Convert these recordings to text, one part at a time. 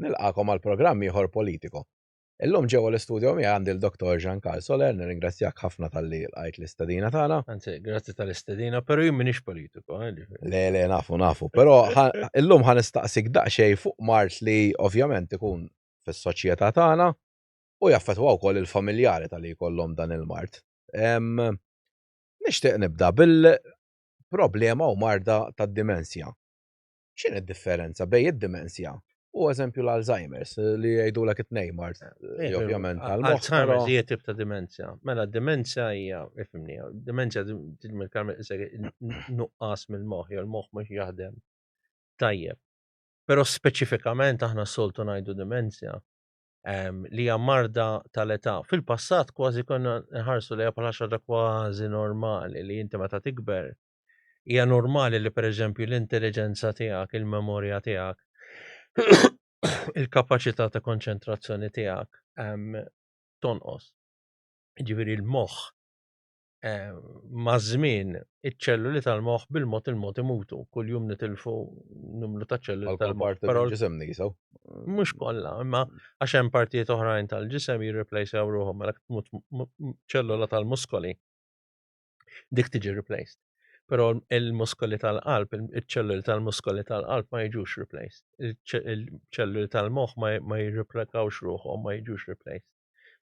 Nilqagħkom għal programm ieħor Politico. Illum ġewwa l-istudio miegħi għandi l-Dottor Jean Carl Soler, nirringrazzjak ħafna talli lqajt l-istedina tagħna. Anzi, grazzi tal-istedina, però jien m'iniex politiku. Eh, le, le, nafu, nafu. Però illum ħa nistaqsik daqsxejn fuq mard li ovvjament ikun fis-soċjetà tagħna u jaffettwa wkoll il-familjari tal-li jkollhom dan il-mard. Nixtieq nibda bil-problema u marda tad-dimensja. X'inhi d-differenza bejn id-dimensja u eżempju l-Alzheimer's li jgħidulek it-tnejn mard li eh, ovvjament tal-moħħ. Alzheimer's hija tip ta' dimensja. Mela d-dimensja hija, ifhimni, dimensja nuqqas mill-moħħ jew il-moħħ mhux jaħdem tajjeb. Però speċifikament aħna soltu ngħidu dimensja li hija marda tal-età. Fil-passat kważi konna nħarsu lejha bħala xi ħaġa kważi normali li inti meta tikber Hija normali li pereżempju l-intelliġenza tiegħek, il-memorja tiegħek, il-kapaċità ta' konċentrazzjoni tiegħek tonqos. Ġifieri l-moħħ maż-żmien iċ-ċelluli tal-moħħ bil-mod il-mod imutu. Kuljum nitilfu numru ta' ċelluli tal-moħħ. Però l-ġisem nisaw. Mhux kollha, imma għax hemm partijiet oħrajn tal-ġisem jirreplejsew ruħhom mela tmut ċellula tal-muskoli. Dik tiġi replaced. Però il-muskoli tal-qalb, iċ-ċelluli tal-muskoli tal-qalb ma jiġux replaced. Il-ċelluli tal-moħħ ma jirreplikawx ruħhom, ma jiġux replaced.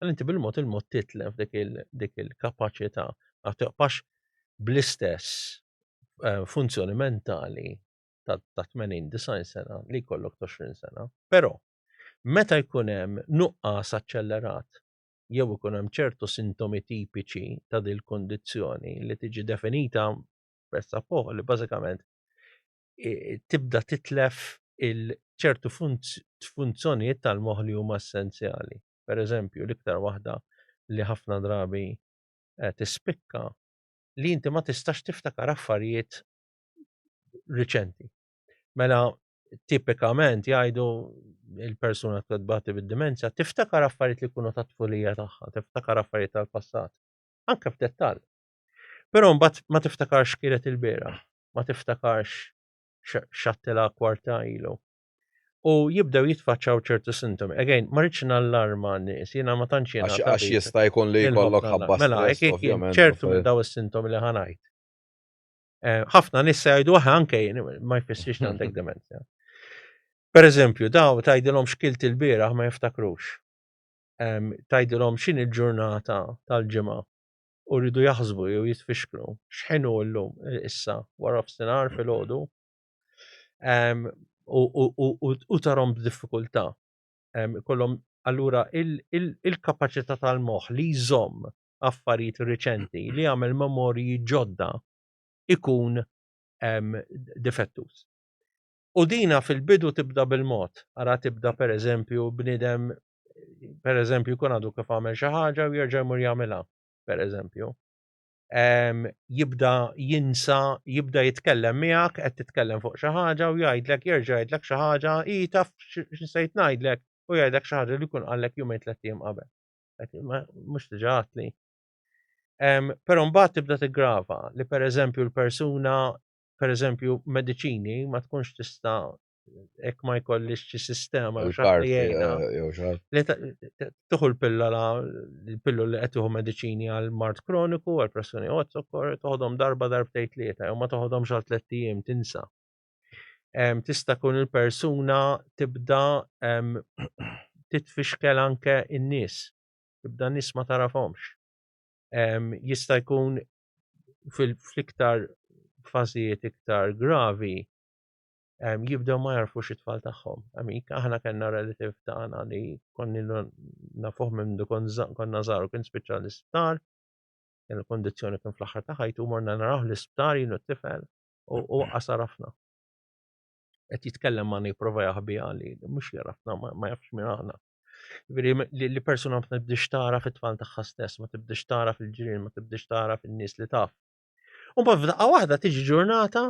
Għal inti bil-mod il-mod titlef dik il-kapaċità ma tibqax bl-istess eh, funzjoni mentali ta' 80 sena li jkollok 20 sena. Però meta jkun hemm nuqqas aċċellerat jew ikun hemm ċertu sintomi tipiċi ta' dil-kundizzjoni li tiġi definita pressappoco li bażikament tibda titlef il-ċertu funzjonijiet tal-moħħ li huma essenzjali. Per eżempju, l-iktar waħda li ħafna drabi eh, tispikka li inti ma tistax tiftakar affarijiet riċenti. Mela, tipikament jgħidu il-persuna tbati bid-dimenzja tiftakar affarijiet li jkunu ta' tfulija tagħha, tiftakar affarijiet tal-passat, anke f'dettall. Però mbagħad ma tiftakarx kienet il-bieraħ, ma tiftakarx x'għattilha kwarta ilu. U jibdew jitfaċċaw ċertu sintomi. Again, ma rridx nallarma n-nies, jiena ma tantx jiena. Għax jista' jkun li jkollok ħabba Mela, ċertu minn daw is-sintomi li ħanajt. Eh, ħafna nies se jgħidu aħna anke jien ma jfissirx li għandek demenzja. Per eżempju, daw tgħidilhom x'kilt il-bieraħ ma jiftakrux. Tgħidilhom x'in il-ġurnata tal-ġimgħa u rridu jaħsbu jew jitfixklu. X'ħinu llum eh, issa wara f'sinar filgħodu. U tarhom b'diffikultà. Kollhom allura il-kapaċità tal-moħħ li jżomm affarijiet riċenti li jagħmel memorji ġodda ikun difettuż. U dina fil-bidu tibda bil-mod, ara tibda per eżempju bniedem per eżempju jkun għadu kif għamel xi ħaġa u jerġa' jmur jagħmilha, per eżempju. Jibda jinsa, jibda jitkellem miegħek, qed titkellem fuq xi ħaġa u jgħidlek jerġa' jgħidlek xi ħaġa, i taf x'insejt ngħidlek u jgħidlek xi ħaġa li jkun qallek jumejn tlett ijiem qabel. Mhux diġà għatli. Però mbagħad tibda tiggrava li pereżempju l-persuna pereżempju mediċini ma tkunx tista' hekk ma jkollix xi sistema jew xi eh, Li tieħu l-pillola l-pilloli li qed tieħu mediċini għal mard kroniku, għal pressjoni u zokkor, toħodhom darba darbtejn tlieta jew ma toħodhomx għal tlett ijiem tinsa. Tista' tkun il-persuna tibda titfixkel anke in-nies, tibda nies ma tarafhomx. Jista' jkun fl-iktar fażijiet iktar gravi jibdew ma jarfux it-tfal tagħhom. Aħna kellna relative tagħna li konni nafuh minn konna żgħar u kien spiċċa l-isptar, kien il-kondizzjoni kien fl-aħħar ta' ħajtu morna naraw l-isptar jien u t-tifel u waqqas għarafna. Qed jitkellem ma' jipprova jaħbiha li mhux jarafna ma jafx min aħna. Li persuna ma tibdix tara fit-tfal tagħha stess, ma tibdix tara fil-ġirien, ma tibdix tara fin-nies li taf. U mbagħad f'daqqa waħda tiġi ġurnata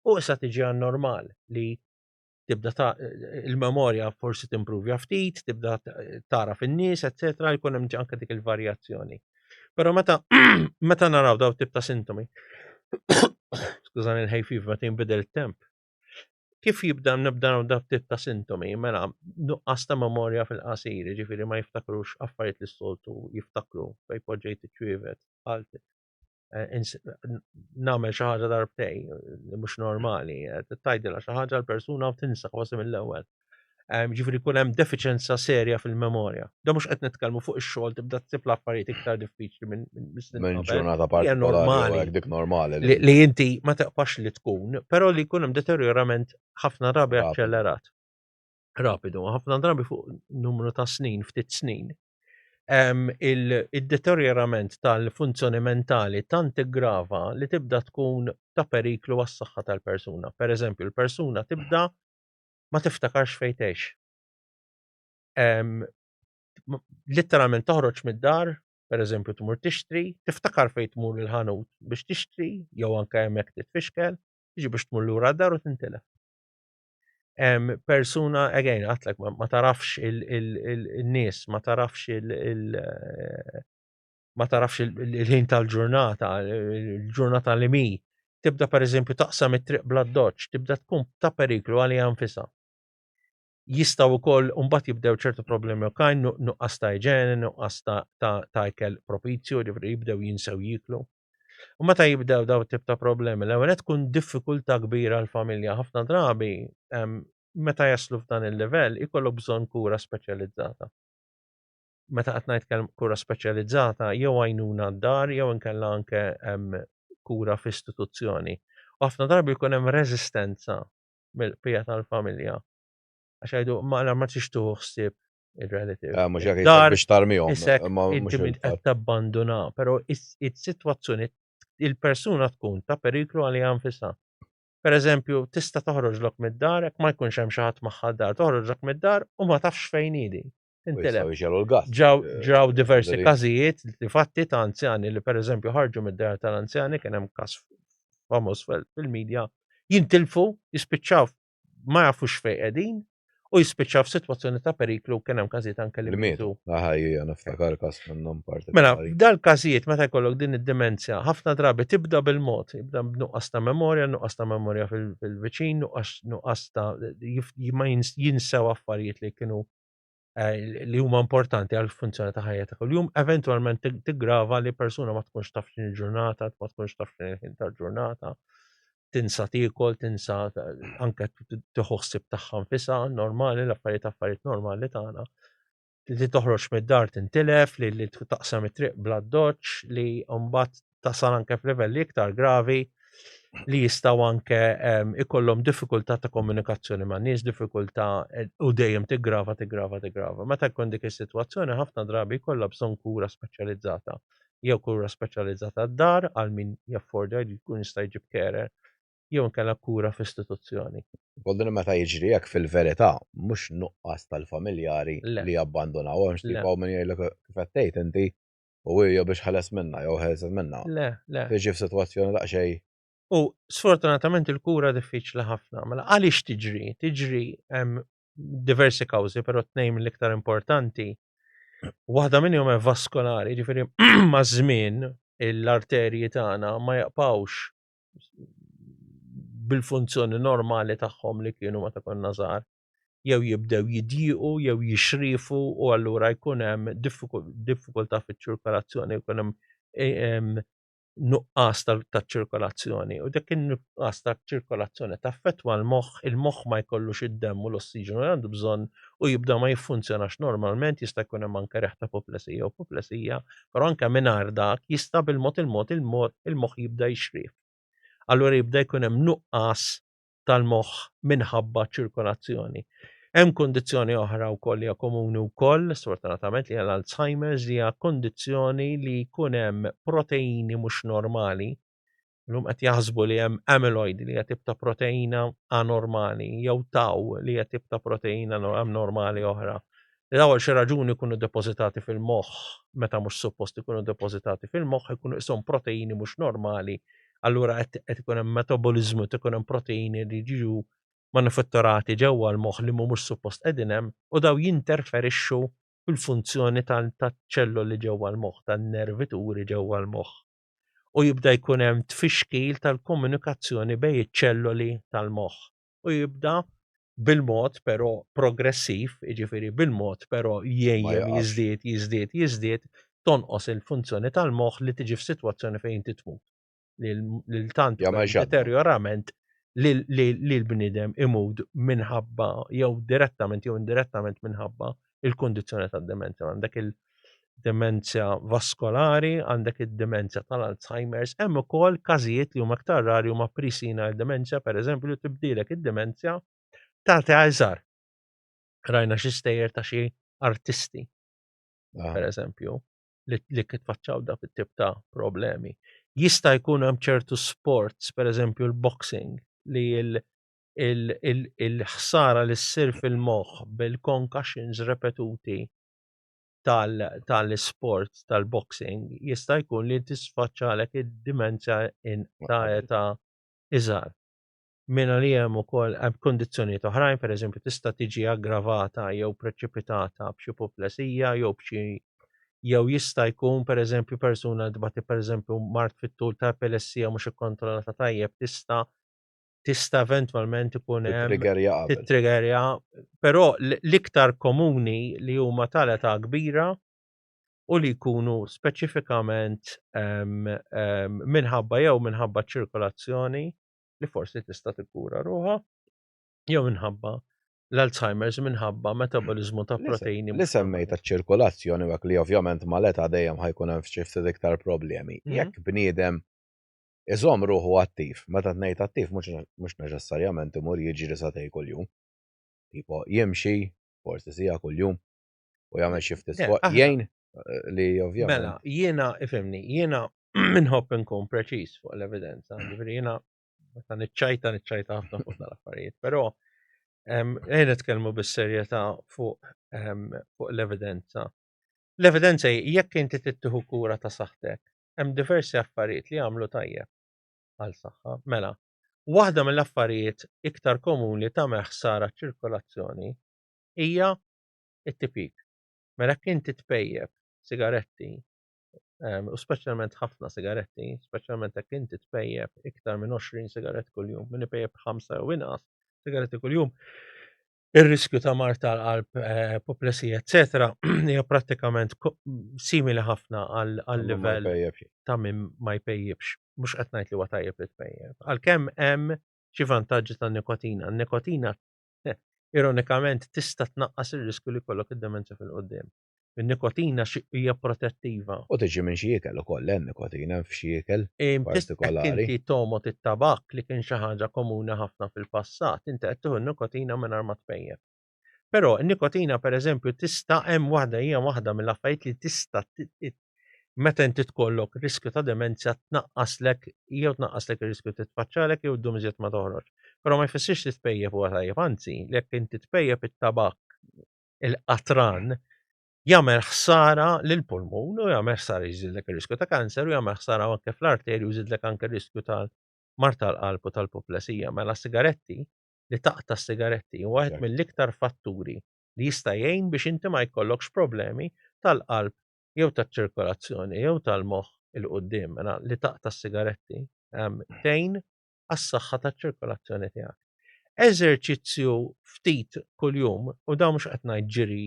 u issa tiġi għan normal li tibda ta' il-memorja forsi timpruvja ftit, tibda tara fin-nies, eccetera, jkun hemm anke dik il-varjazzjoni. Però meta meta naraw daw tip ta' sintomi, skużani l-hay fever meta jinbidel it-temp. Kif jibda nibda naraw tip ta' sintomi, mela nuqqas ta' memorja fil-qasir, ġifieri ma jiftakrux affarijiet li s-soltu jiftakru fejn poġġejt iċ-ċwievet, għaltit. Eh, nagħmel xi ħaġa darbtej li mhux normali, eh, tgħidilha xi ħaġa l-persuna u tinsa kważi mill-ewwel. Ġifieri jkun hemm defiċenza serja fil-memorja. Da mhux qed nitkellmu fuq ix-xogħol tibda tsib l-affarijiet iktar diffiċli minn minn ġurnata partikolari normali. Dik normali. Li inti ma teqpax li tkun, però li jkun hemm deterjorament ħafna drabi aċċellerat. Rapidu, ħafna drabi fuq numru ta' snin, ftit snin. Il-deterjorament tal-funzjoni mentali tant iggrava li tibda tkun ta' periklu għas-saħħa tal-persuna. Per eżempju, l-persuna tibda ma tiftakarx fejn tgħix. Litteralment toħroġ mid-dar, per eżempju tmur tixtri, tiftakar fejn tmur il-ħanut biex tixtri, jew anke hemmhekk titfixkel, tiġi biex tmur lura d-dar u tintilef. Persuna, again, għatlek, ma tarafx il-nies, ma tarafx il- ma tarafx il-ħin tal-ġurnata, il-ġurnata li mi, tibda per eżempju taqsam it-triq bla doċ, tibda tkun ta' periklu għalija nfisha. Jistgħu wkoll mbagħad jibdew ċertu problemi oħrajn, nuqqas ta' iġene, nuqqas ta' ikel propizju, ġifieri jibdew jinsew jieklu. U meta jibdew daw tip ta' problemi, l-ewwel tkun diffikultà kbira l-familja ħafna drabi meta jaslu f'dan il-livell ikollok bżonn kura speċjalizzata. Meta qed ngħid kura speċjalizzata jew għajnuna d-dar jew inkella anke kura f'istituzzjoni. U ħafna drabi jkun hemm reżistenza mill-bqija tal-familja. Għax jgħidu ma ma tix tieħu ħsieb il-relative. Eh, mhux jekk biex tarmihom. Isek inti minn qed tabbanduna, però is-sitwazzjoni il-persuna tkun ta' periklu għaliha nfisha. Per eżempju, tista' toħroġlok mid-dar, jekk ma jkunx hemm xi ħadd magħha d-dar, toħroġlok mid-dar u ma tafx fejn hi din. Tintilef. Ġraw ġraw diversi każijiet li fatti ta' anzjani li pereżempju ħarġu mid-dar tal-anzjani kien hemm każ famuż fil-medja jintilfu, jispiċċaw ma jafux fejn qegħdin u jispiċċaw f'sitwazzjoni ta' periklu kien hemm każijiet anke li mietu. Aha, hija niftakar każ minnhom partikolari. Mela, dal-każijiet meta jkollok din id-dimenzja, ħafna drabi tibda bil-mod, jibda b'nuqqas ta' memorja, nuqqas ta' memorja fil-viċin, nuqqas ta' ma jinsew affarijiet li kienu eh, li huma importanti għal funzjoni ta' ħajja ta' kuljum, eventwalment tiggrava li persuna ma tkunx taf x'inhi ġurnata, ma tkunx taf x'inhi ħin tal-ġurnata, tinsa tiekol, tinsa anke tieħu ħsieb tagħha nfisha, normali, l-affarijiet affarijiet normali tagħna. Li toħroġ mid-dar tintilef, li li taqsam it-triq bla doċ, li mbagħad tasal anke f'livelli iktar gravi li jistgħu anke ehm, ikollhom diffikultà ta' komunikazzjoni ma' nies, diffikultà eh, u dejjem tiggrava, tiggrava, tiggrava. Meta jkun dik is-sitwazzjoni ħafna drabi jkollha bżonn kura speċjalizzata. Jew kura speċjalizzata d-dar għal min jaffordja li jkun jista' jġib carer, jew inkella kura f'istituzzjoni. Ukoll meta jiġri hekk fil-verità mhux nuqqas tal-familjari li jabbandunaw għax tipo min jgħidlek kif qed tgħid inti u jew biex ħeles minna jew ħelset minna. Le, le. Tiġi f'sitwazzjoni daqsxejn. U sfortunatament il-kura diffiċli ħafna. Mela għaliex tiġri? Tiġri hemm diversi kawżi, però tnejn mill-iktar importanti. Waħda minnhom hemm vaskolari, ġifieri maż-żmien l-arterji tagħna ma jaqpawx bil-funzjoni normali tagħhom li kienu meta konna żgħar. Jew jibdew jidjiequ jew jixriefu u allura jkun hemm diffikultà fiċ-ċirkolazzjoni, jkun hemm e, nuqqas ta' ċirkolazzjoni. U dik in-nuqqas ta' ċirkolazzjoni taffettwa l-moħħ, il-moħħ ma jkollux id-demm u l-ossiġenu li għandu bżonn u jibda ma jiffunzjonax normalment, jista' jkun hemm anke riħ ta' puplesija u puplesija, però anke mingħajr dak jista' bil-mod il-mod il-moħħ jibda jixrief. Allura jibda jkun hemm nuqqas tal-moħħ minħabba ċirkolazzjoni. Hemm kundizzjoni oħra wkoll li hija komuni wkoll, sfortunatament li hija l-Alzheimer's li hija kundizzjoni li jkun hemm proteini mhux normali. Illum qed jaħsbu li hemm amyloid li hija tip ta' proteina anormali jew tau li hija tip ta' proteina abnormali oħra. Li daw għal xi raġuni jkunu depożitati fil-moħħ meta mhux suppost ikunu depożitati fil-moħħ, ikunu qishom proteini mhux normali, allura qed ikun hemm metaboliżmu, qed ikun hemm proteini li jiġu manifatturati ġewwa l-moħħ li mhumiex suppost qegħdin hemm u daw jinterferixxu fil-funzjoni taċ-ċelloli ġewwa l-moħħ, tan-nervituri ġewwa l-moħħ. U jibda jkun hemm tfixkil tal-komunikazzjoni bejn iċ-ċelloli tal-moħħ. u jibda bil-mod però progressiv, jiġifieri bil-mod però jgħjem jiżdied, jiżdied, jiżdied, tonqos il-funzjoni tal-moħħ li tiġi f'sitwazzjoni fejn inti tmut. Li tant deterjorament li l-bniedem imut minħabba jew direttament jew indirettament minħabba il-kundizzjoni tad-demenzja. Għandek il-demenzja vaskolari, għandek id-demenzja tal-Alzheimer's, hemm ukoll każijiet li huma aktar rari huma presenile dementia, pereżempju, li tibdilek id-demenzja ta' ta' iżgħar. Rajna xi stejjer ta' xi artisti, ah. pereżempju, li, li kitfaċċaw dak it-tip ta' problemi. Jista' jkun hemm ċertu sports, pereżempju l-boxing, li il-ħsara li ssir fil-moħħ bil-concussions repetuti tal-isport tal-boxing jista' jkun li tisfaċċalek id-dimenzja ta' età iżgħar. Minn li hemm ukoll hemm kundizzjonijiet oħrajn, pereżempju tista' tiġi aggravata jew preċipitata b'xi puplesija jew b'xi jew jista' jkun pereżempju persuna li tbati pereżempju mard fit-tul ta' epilessija mhux ikkontrollata tajjeb tista' tista' eventwalment ikun hemm titriggerja, però l-iktar komuni li huma tal-età kbira u li jkunu speċifikament minħabba jew minħabba ċirkolazzjoni li forsi tista' tikkura ruħha jew minħabba l-Alzheimer's minħabba metabolizmu ta' proteini. Li semmejta ċirkolazzjoni u li ovvjament mal-età dejjem ħajkun hemm xi ftit iktar problemi. Jekk bniedem iżomm ruħu attiv, meta ngħid attiv mhux neċessarjament imur jiġri sagħtejn kuljum. Tipo jimxi forsi siegħa kuljum u jagħmel xi ftit sport. Jgħin eh, li ovvjament. Mela, jiena ifhimni, jiena minħobb inkun preċiż fuq l-evidenza, ġifieri jiena meta niċċajta niċċajta ħafna fuq dal-affarijiet, però ejja nitkellmu bis-serjetà fuq fuq l-evidenza. L-evidenza hi jekk inti tittieħu kura ta' saħħtek, hemm diversi affarijiet li jagħmlu tajjeb għal saħħa. Mela, waħda mill-affarijiet iktar komuni li tagħmel ħsara ċ-ċirkolazzjoni hija t-tipjip. Mela jekk inti tpejjep sigaretti, u speċjalment ħafna sigaretti, speċjalment jekk inti tpejjep iktar minn 20 sigarett kuljum, min ipejjep ħamsa jew inqas sigaretti kuljum, ir-riskju ta' mard tal-qalb, eh, puplesija, eccetera, hija prattikament simili ħafna għal livell ta' min ma jpejjibx. Mhux qed ngħid li huwa tajjeb li tpejjeb. Għalkemm hemm xi vantaġġi tan-nikotina. N-nikotina eh, ironikament tista' tnaqqas ir-riskju li jkollok id-demenzja fil-qudiem. In-nikotina hija protettiva. U tiġi minn xi ikel ukoll, eh, nikotina hemm f'xi ikel partikolari. Inti tomot it-tabakk li kien xi ħaġa komuni ħafna fil-passat, inti qed tieħu n-nikotina mingħajr ma tpejjep. Però n-nikotina pereżempju tista' hemm waħda hija waħda mill-affarijiet li tista' meta inti tkollok riskju ta' demenzja tnaqqaslek jew tnaqqaslek ir-riskju titfaċċalek jew ddum iżjed ma toħroġ. Però ma jfissirx li tpejjep huwa tajjeb, anzi, jekk inti tpejjep it-tabakk il-qatran jagħmel ħsara lill-pulmun u jagħmel ħsara jżidlek ir-riskju ta' kanser u jagħmel ħsara anke fl-arterji u jżidlek anke r-riskju tal-mard tal-qalb u tal-puplesija. Mela sigaretti li taqta' s-sigaretti huwa wieħed mill-iktar fatturi li jista' jgħin biex inti ma jkollokx problemi tal-qalb jew taċ-ċirkolazzjoni jew tal-moħħ 'il quddiem. Mela li taqta' s-sigaretti ehm, tgħin għas-saħħa taċ-ċirkolazzjoni tiegħek. Eżerċizzju ftit kuljum, u da mhux qed ngħid ġiri,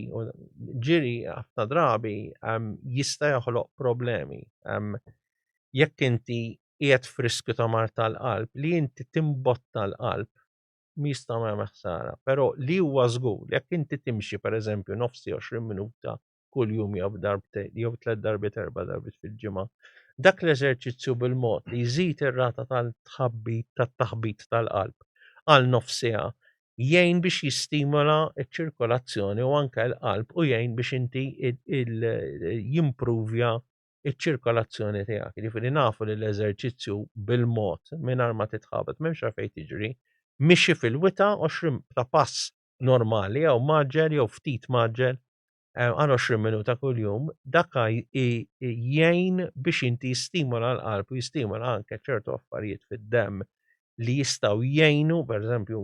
ġiri ħafna drabi ehm, jista' joħloq problemi. Ehm, jekk inti qiegħed f'riskju ta' mard tal-qalb, li inti timbotta l-qalb jista' ma jagħmel ħsara, però li huwa żgur jekk inti timxi pereżempju nofsi 20 minuta kuljum jew darbtejn jew tliet darbiet erba' darbiet fil-ġimgħa. Dak l-eżerċizzju bil-mod li jżid ir-rata tal-tħabbit tat-taħbit tal-qalb għal nofs siegħa jgħin biex jistimola ċ-ċirkolazzjoni u anke l-qalb u jgħin biex inti jimpruvja ċ-ċirkolazzjoni tiegħek. Jiġifieri nafu li l-eżerċizzju bil-mod mingħajr ma titħabat m'hemmx għalfejn tiġri, mixi fil-wita 20 ta' pass normali jew mgħaġġel jew ftit mgħaġġel eh, għal 20 minuta kuljum, daka jgħin biex inti jistimola l-qalb u jistimola anke ċertu affarijiet fid-demm li jistgħu jgħinu, per eżempju,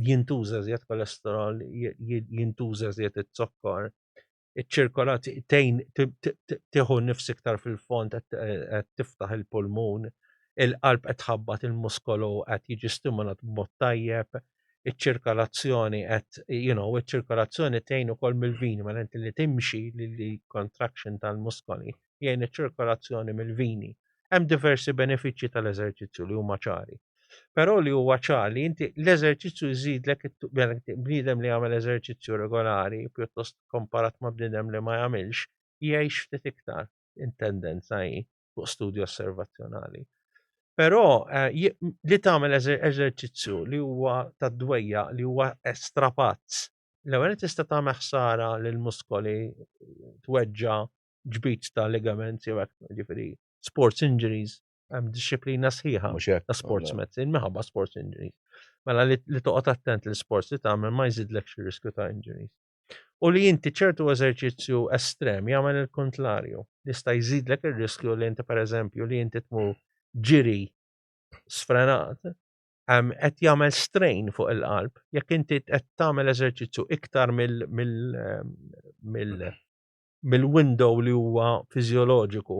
jintuża żjed kolesterol, jintuża żjed it-zokkor, iċ-ċirkolat tgħin tieħu nifs iktar fil-fond qed tiftaħ il-pulmun, il-qalb qed tħabbat il-muskolu qed jiġi stimolat b'mod tajjeb. iċ-ċirkolazzjoni qed, you know, iċ-ċirkolazzjoni tgħin ukoll mill-vini, mela inti li timxi li contraction tal-muskoli jgħin iċ-ċirkolazzjoni mill-vini. Hemm diversi benefiċċji tal-eżerċizzju li huma ċari. Però li huwa ċar li inti l-eżerċizzju jżidlek bniedem li jagħmel eżerċizzju regolari pjuttost komparat ma' bniedem li ma jagħmilx, jgħix ftit iktar, in-tendenza hi fuq studju osservazzjonali. Però eh, li tagħmel eżerċizzju li huwa tad-dwejja li huwa strapazz, l-ewwel tista' tagħmel ħsara lil muskoli tweġġa' ġbid ta' ligaments jew hekk, ġifieri sports injuries, hemm disċiplina sħiħa ta' sports medicine minħabba sports injuries. Mela li, li toqgħod attent li sports li tagħmel ma jżidlekx ir-riskju ta' injuries. U li inti ċertu eżerċizzju estrem jagħmel il-kontlarju, jista' jżidlek ir-riskju li inti pereżempju li inti tmur ġiri sfrenat, qed jagħmel strain fuq il-qalb, jekk inti qed tagħmel eżerċizzju iktar mill mill mill mill-window li huwa fiżjoloġiku,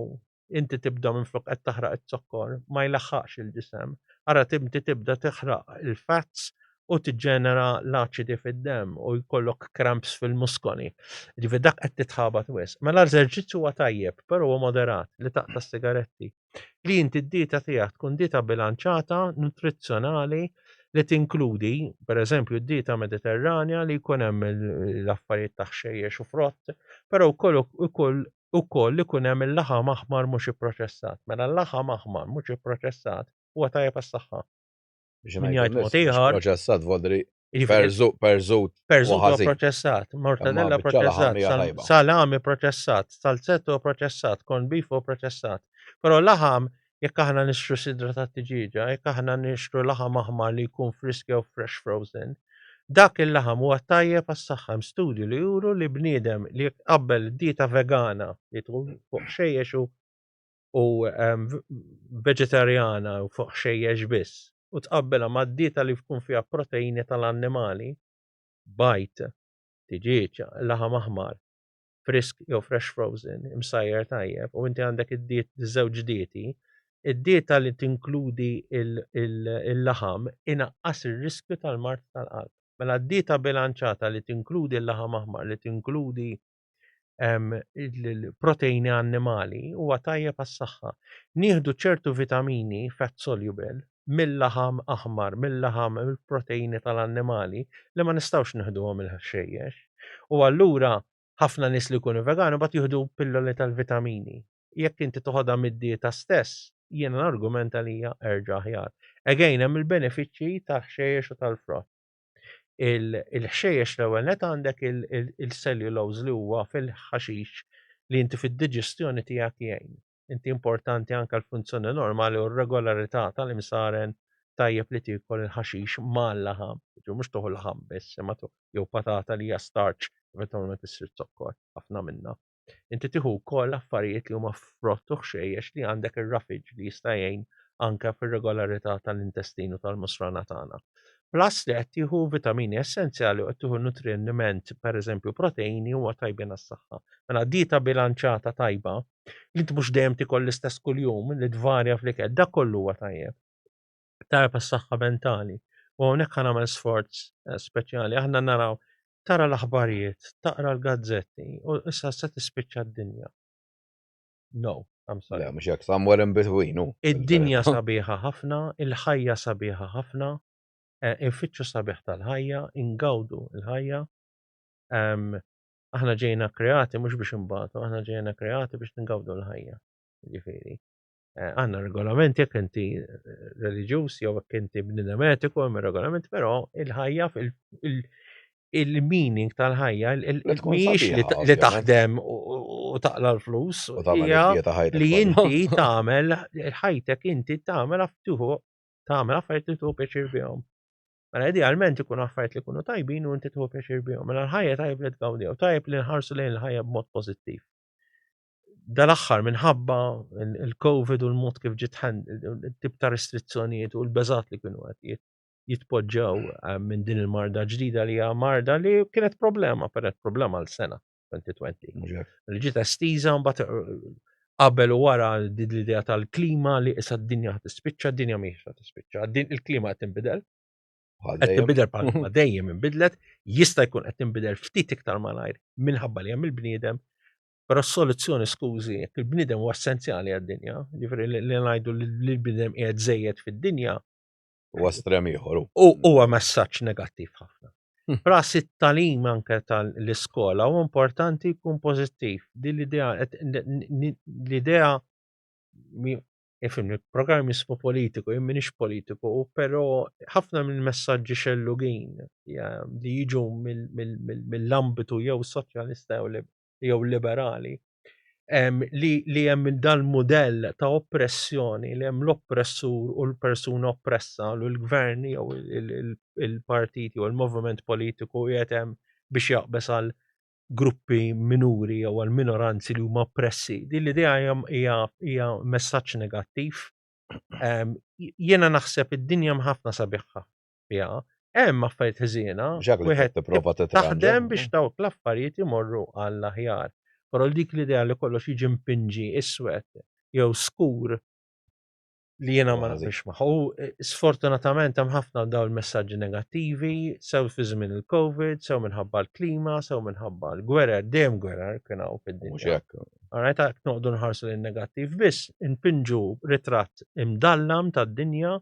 inti tibda minflok qed taħraq iz-zokkor, ma jlaħħaqx il-ġisem. Ara inti tibda tiħraq il-fats u tiġġenera l-aċidi fid-demm u jkollok cramps fil-muskoli. Ġifieri dak qed titħabat wisq. Mela l-eżerċizzju huwa tajjeb, però huwa moderat li taqta' s-sigaretti. Li inti d-dieta tiegħek tkun dieta bilanċata, nutrizzjonali, li tinkludi, per eżempju, d-dieta Mediterranja li jkun hemm l-affarijiet ta' ħxejjex u frott, però wkoll ukoll ukoll ikun hemm il-laħam aħmar mhux ipproċessat. Mela l-laħam aħmar mhux ipproċessat huwa tajjeb għas-saħħa. Biex Min jgħid mod ieħor. Proċessat vodri perżut perżut. Perżut huwa proċessat, mortadella proċessat, salami proċessat, salzetto proċessat, corned beef huwa proċessat. Però laħam jekk aħna nixtru sidra ta' tiġieġa, jekk aħna nixtru laħam aħmar li jkun frisk jew fresh frozen, dak il-laħam huwa tajjeb għas-saħħa. Hemm studji li juru li bniedem li jqabbel dieta vegana li tkun fuq ħxejjex u u veġetarjana u fuq ħxejjex biss u tqabbilha ma' dieta li tkun fiha proteini tal-annimali, bajd, tiġieġ, laħam aħmar, frisk jew fresh frozen, imsajjar tajjeb, u inti għandek id-diet, żewġ dieti, id-dieta li tinkludi il-laħam inaqqas ir-riskju tal-mard tal-qalb. Mela d-dieta bilanċata li tinkludi l-laħam aħmar, li tinkludi il-proteini annimali huwa tajjeb għas-saħħa. Nieħdu ċertu vitamini fat soluble mill-laħam aħmar, mill-laħam, mill-proteini tal-annimali li ma nistgħux nieħduhom il-ħxejjex. U allura ħafna nies li jkunu vegani mbagħad jieħdu pilloli tal-vitamini. Jekk inti toħodha mid-dieta stess, jiena nargumenta li hija erġa' aħjar. Again hemm il-benefiċċji tal-ħxejjex u tal-frott. Il-ħxejjex l-ewwel net għandek il-cellulose li huwa fil-ħaxix li inti fid-diġestjoni tiegħek jgħin. Inti importanti anke l-funzjoni normali u r-regolarità tal-imsaren tajjeb li tiekol il-ħaxix mal-laħam. Mhux toħu laħam biss, imma jew patata li hija starch, eventwalment issir zokkor, ħafna minnha. Inti tieħu wkoll affarijiet li huma frott u ħxejjex li għandek ir-roughage li jista' jgħin anke fir-regolarità tal-intestin u tal-musrana tagħna. Plus li qed tieħu vitamini essenzjali u qed tieħu nutrimenti, pereżempju proteini huwa tajbin għas-saħħa. Mela dieta bilanċata tajba li inti mhux dejjem tikol l-istess kuljum li tvarja fl-ikel, dak kollu huwa tajjeb. Tajjeb għas-saħħa mentali. U hawnhekk ħa nagħmel sforz eh, speċjali. Aħna naraw tara l-aħbarijiet, taqra l-gazzetti u issa se tispiċċa d-dinja. No, I'm sorry. Le, mhux hekk, somewhere in between. Id-dinja sabiħa ħafna, il-ħajja sabiħa ħafna, eh, infittxu sabiħ tal-ħajja, ingawdu l-ħajja. Aħna ġejna kreati mhux biex inbatu, aħna ġejna kreati biex ningawdu l-ħajja. Ġifieri. Eh, għandna regolamenti jekk inti eh, reliġjuż jew jekk inti bniedem etiku hemm regolament, però il-ħajja il-meaning tal-ħajja mhijiex li taħdem u taqla l-flus, hija li inti tagħmel ħajtek inti tagħmel tieħu tagħmel affarijiet li tieħu pjaċir bihom. Mela idealment ikun affarijiet li jkunu tajbin u inti tieħu pjaċir bihom. Mela l-ħajja tajjeb li tgawdiha u tajjeb li nħarsu lejn il-ħajja b'mod pożittiv. Dal-aħħar minħabba il-Covid u l-mod kif ġiet tip ta' restrizzjonijiet u l-beżat li kienu qed jitpoġġew eh, minn din il-marda ġdida li hija marda li kienet problema, kienet problema għal sena 2020. Li ġiet estiża mbagħad eh, qabel u wara din l-idea tal-klima li issa d-dinja ħad tispiċċa, d-dinja mhijiex ħad tispiċċa, il-klima qed tinbidel. Qed tinbidel bħal ma dejjem inbidlet, jista' jkun qed tinbidel ftit iktar malajr minħabba li hemm il-bniedem, però s-soluzzjoni skużi, jekk il-bniedem huwa essenzjali għad-dinja, ġifieri li ngħidu li l-bniedem qiegħed żejjed fid-dinja. Huwa estrem ieħor. U huwa messaġġ negattiv ħafna. Pras it-talim anke tal-iskola u importanti jkun pożittiv. Din l-idea l-idea ifhimni, il-programm jismu politiku, jien m'iniex politiku, però ħafna mill-messaġġi xellugin li jiġu mill-ambitu jew soċjalista jew liberali li hemm dal-mudell ta' oppressjoni li hemm l-oppressur u l-persuna oppressa u l-gvern jew il-partit jew il-moviment politiku qiegħed hemm biex jaqbeż għal gruppi minuri jew għal minoranzi li huma oppressi. Din l-idea hija messaġġ negattiv. Jiena naħseb id-dinja ħafna sabiħa fiha. Hemm affarijiet ħżiena, wieħed tipprova taħdem biex dawk l-affarijiet imorru għall-aħjar. Però dik l-idea li kollox jiġi mpinġi iswed jew skur li jiena ma naqbilx magħha. U eh, sfortunatament hemm ħafna dawn il-messaġġi negattivi, sew fi żmien il-Covid, sew minħabba l-klima, sew minħabba l-gwerer, dejjem gwerer kien hawn fid-dinja. Alright, għak noqdu nħarsu lin negattiv biss, inpinġu ritratt imdallam tad-dinja,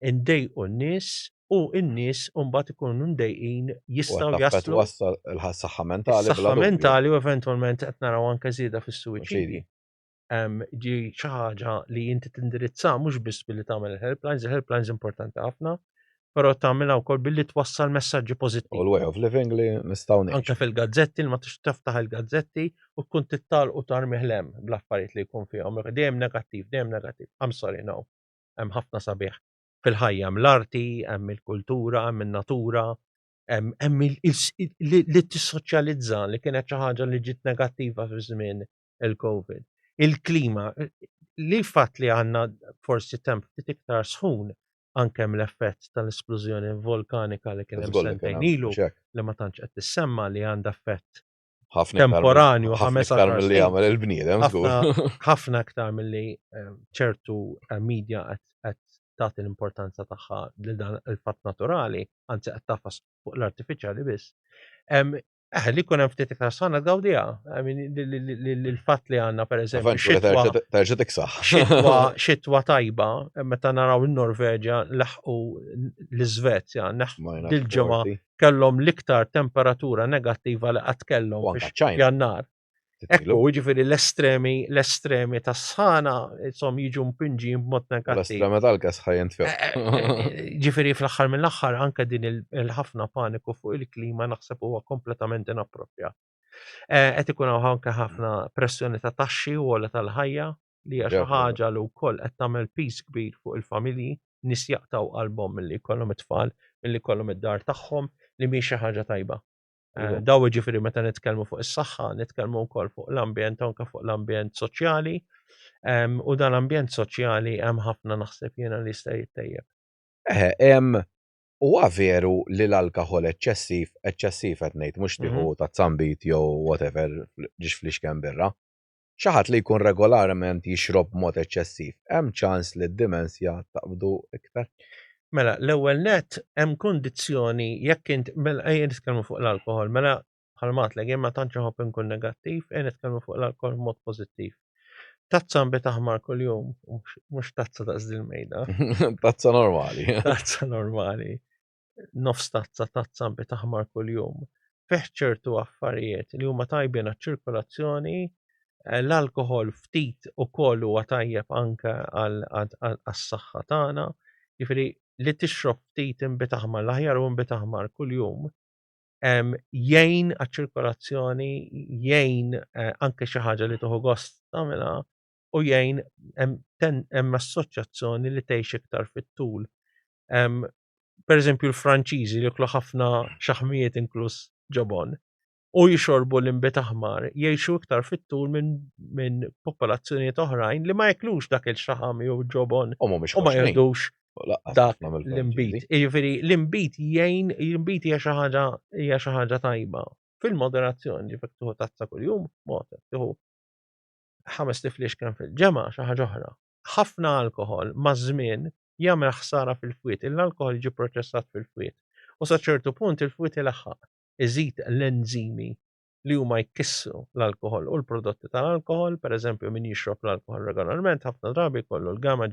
indejqu n-nies u n-nies mbagħad ikunu mdejqin jistgħu jaslu. Wassal il-saħħa mentali. Saħħa mentali u eventwalment qed naraw anke żieda fis-suwiċidji. Ġi xi ħaġa li inti tindirizza mhux biss billi tagħmel il-helplines, il-helplines importanti ħafna, però tagħmilha wkoll billi twassal messaġġi pożittivi. U l-way of living li nistgħu ngħixu. Anke fil-gazzetti, li ma tix tiftaħ il-gazzetti u tkun tittal u tarmih lem bl-affarijiet li jkun fihom. Dejjem negattiv, dejjem negattiv. I'm sorry, no. Hemm ħafna sabiħ fil-ħajja, hemm l-arti, hemm il-kultura, hemm in-natura, hemm li tissoċjalizza li kienet xi ħaġa li ġiet negattiva fi żmien il-Covid. Il-klima, li fatt li għandna forsi temp ftit iktar sħun anke l-effett tal-esplużjoni vulkanika li kien hemm sentejn ilu li ma tantx qed tissemma li għandha effett temporanju ħames aktar milli jagħmel il-bniedem ħafna aktar milli eh, ċertu eh, media qed tagħti l-importanza tagħha lil dan il-fatt naturali, anzi qed tafas fuq l-artifiċjali biss. Eh, li kun hemm ftit iktar sħana tgawdiha. Il-fatt li għandna pereżempju xitwa. Terġa' tiksaħ. Xitwa, xitwa tajba, meta naraw in-Norveġja laħqu l-Iżvezja, dil-ġimgħa kellhom l-iktar temperatura negattiva li qatt kellhom jannar. Ekku, jiġifieri l-estremi, l-estremi tas-sħana, insomma, jiġu mpinġin b'mod negattiv. L-estremi tal-kesħa jintfew. Eh, eh, eh, ġifieri fl-aħħar mill-aħħar anke din il-ħafna paniku fuq il-klima naħseb huwa kompletament inapproprjat. Qed ikun hawn anke ħafna pressjoni ta' taxxi u għola tal-ħajja li hija xi ħaġa li wkoll qed tagħmel piż kbir fuq il-familji, nies jaqtgħu qalbhom milli jkollhom it-tfal, milli jkollhom id-dar tagħhom, li mhix xi ħaġa tajba. Eh, daw ġifiri meta nitkellmu fuq is-saħħa, nitkellmu wkoll fuq l-ambjent anke fuq l-ambjent soċjali. U dan l-ambjent soċjali hemm ħafna naħseb jiena li jista' jittejjeb. Eh, hemm huwa veru li l-alkoħol eċċessiv, eċċessiv qed ngħid mhux tieħu mhm. ta' zambit jew whatever ġiex flixken birra. Xi ħadd li jkun regolarment jixrob b'mod eċċessiv, hemm ċans li d-dimensja taqbdu iktar? Mela, l-ewwel nett hemm kundizzjoni jekk int mela ejja nitkellmu fuq l-alkoħol, mela bħalma għedtlek jien ma tantx inħobb inkun negattiv, ejja nitkellmu fuq l-alkoħol b'mod pożittiv. Tazza nbid aħmar kuljum, mhux tazza daqs dil-mejda. Tazza normali. Tazza normali. nofs tazza tazza nbid aħmar kuljum. Fih ċertu affarijiet li huma tajbin għaċ-ċirkolazzjoni, eh, l-alkoħol ftit ukoll huwa tajjeb anke għas-saħħa tagħna. Jiġifieri li tixrob ftit inbid aħmar l-aħjar u nbid aħmar kuljum jgħin għaċ-ċirkolazzjoni, jgħin eh, anke xi ħaġa li tieħu gost tagħmilha u jgħin hemm assoċjazzjoni li tgħix iktar fit-tul. Per eżempju l-Franċiżi li jiklu ħafna xaħmijiet inkluż ġobon u jixorbu l-inbid aħmar jgħixu iktar fit-tul minn min popolazzjonijiet oħrajn li ma jiklux dak il-xaħam jew ġobon u ma jieħdux dak l-inbid. Jiġifieri l-inbid jgħin, l-inbid hija xi ħaġa hija xi ħaġa tajba. Fil-moderazzjoni, ġifieri tieħu tazza kuljum, mod, tieħu ħames tiflix kemm fil-ġemgħa xi ħaġa oħra. Ħafna alkoħol maż-żmien. jagħmel ħsara fil-fwied, l-alkoħol jiġi proċessat fil-fwied. U sa ċertu punt il-fwied ilaħħaq iżid l-enzimi li huma jkissru l-alkoħol u l-prodotti tal-alkoħol, pereżempju min jixrob l-alkoħol regolarment ħafna drabi jkollu l-gamma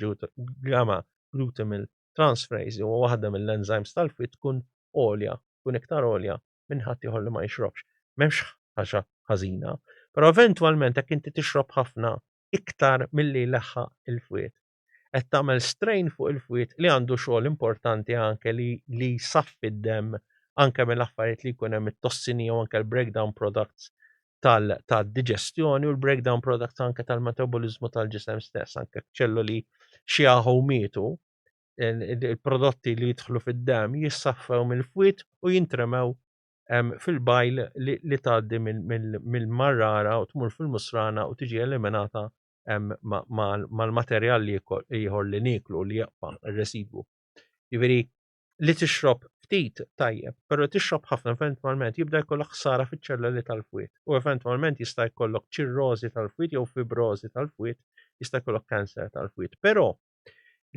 gamma glutamyl transferase li huwa waħda mill-enzymes tal-fwied tkun għolja, tkun iktar għolja minn ħaddieħor li ma jixrobx. M'hemmx ħaġa ħażina, però eventwalment jekk inti tixrob ħafna iktar milli jleħħaq il-fwied, qed tagħmel strain fuq il-fwied li għandu xogħol importanti anke li li jsaffi d-demm anke mill-affarijiet li jkun hemm it-tossini jew anke l-breakdown products tal-diġestjoni u l-breakdown products anke tal-metabolizmu tal-ġisem stess, anke ċelloli xjaħu u mietu, il-prodotti li jidħlu fid-demm jissaffew mill-fwied u jintremew fil-bajl li tgħaddi mill-marrara u tmur fil-musrana u tiġi eliminata mal-materjal ieħor li nieklu li jibqa' ir-residwu. Jiġifieri li tixrob ftit tajjeb, però tixrob ħafna eventwalment jibda jkollok ħsara fiċ-ċelloli tal-fwied u eventwalment jista' jkollok ċirrożi tal-fwied jew fibrożi tal-fwied, jista' jkollok kanser tal-fwied. Però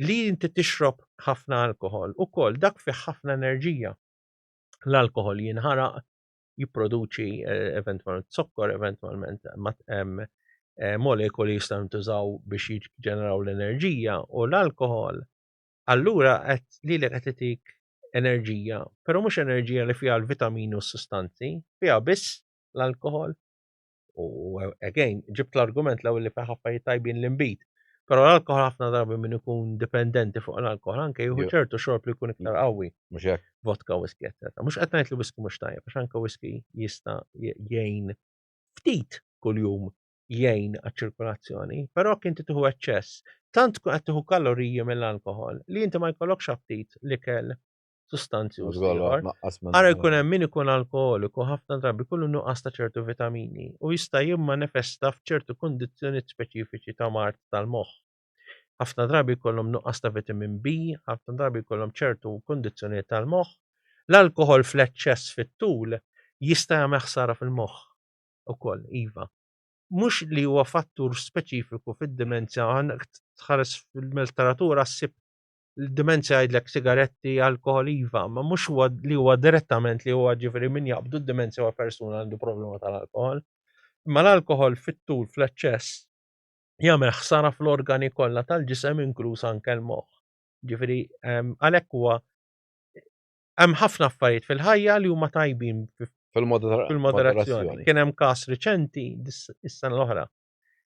li inti tixrob ħafna alkoħol ukoll dak fih ħafna enerġija. L-alkoħol jinħaraq jipproduċi eh, eventwalment zokkor, eventwalment eh, molekoli jistgħu jintużaw biex jiġġeneraw l-enerġija u l-alkoħol allura qed lilek qed itik enerġija, però mhux enerġija li fiha l-vitamini u s-sustanzi, fiha biss l-alkoħol. U again, ġibt l-argument l-ewwel li fih affarijiet tajbin l-inbid. Però l-alkoħol ħafna drabi min ikun dipendenti fuq l-alkoħol anke jieħu ċertu xorb li jkun iktar qawwi. Mhux hekk. Vodka, whisky, etc. Mhux qed ngħid li whisky mhux tajjeb, għax anke whisky jista' jgħin ftit kuljum jgħin għaċ-ċirkolazzjoni, però jekk inti tieħu eċċess, tant tkun qed tieħu kaloriji mill-alkoħol li inti ma jkollokx aptit l-ikel sustanzjuż ieħor. Ara jkun hemm min ikun alkoholiku ħafna drabi jkollu nuqqas ta' ċertu vitamini u jista' jimmanifesta f'ċertu kundizzjonijiet speċifiċi ta' mard tal-moħħ. Ħafna drabi jkollhom nuqqas ta' vitamin B, ħafna drabi jkollhom ċertu kundizzjonijiet tal-moħħ. L-alkoħol fl-eċċess fit-tul jista' jagħmel ħsara fil-moħħ ukoll, iva. Mhux li huwa fattur speċifiku fid-dimenzja, tħares fil-letteratura ssib l-dimenzja jgħidlek sigaretti, alkoħol iva, ma mhux huwa li huwa direttament li huwa ġifieri min jaqbdu d-dimenzja huwa persuna għandu problema tal-alkoħol. Imma l-alkoħol fit-tul fl-eċċess jagħmel ħsara fl-organi kollha tal-ġisem inkluż anke l-moħħ. Ġifieri ehm, għalhekk huwa hemm ħafna affarijiet fil-ħajja li huma tajbin fil-moderazzjoni. Kien hemm każ riċenti is-sena l-oħra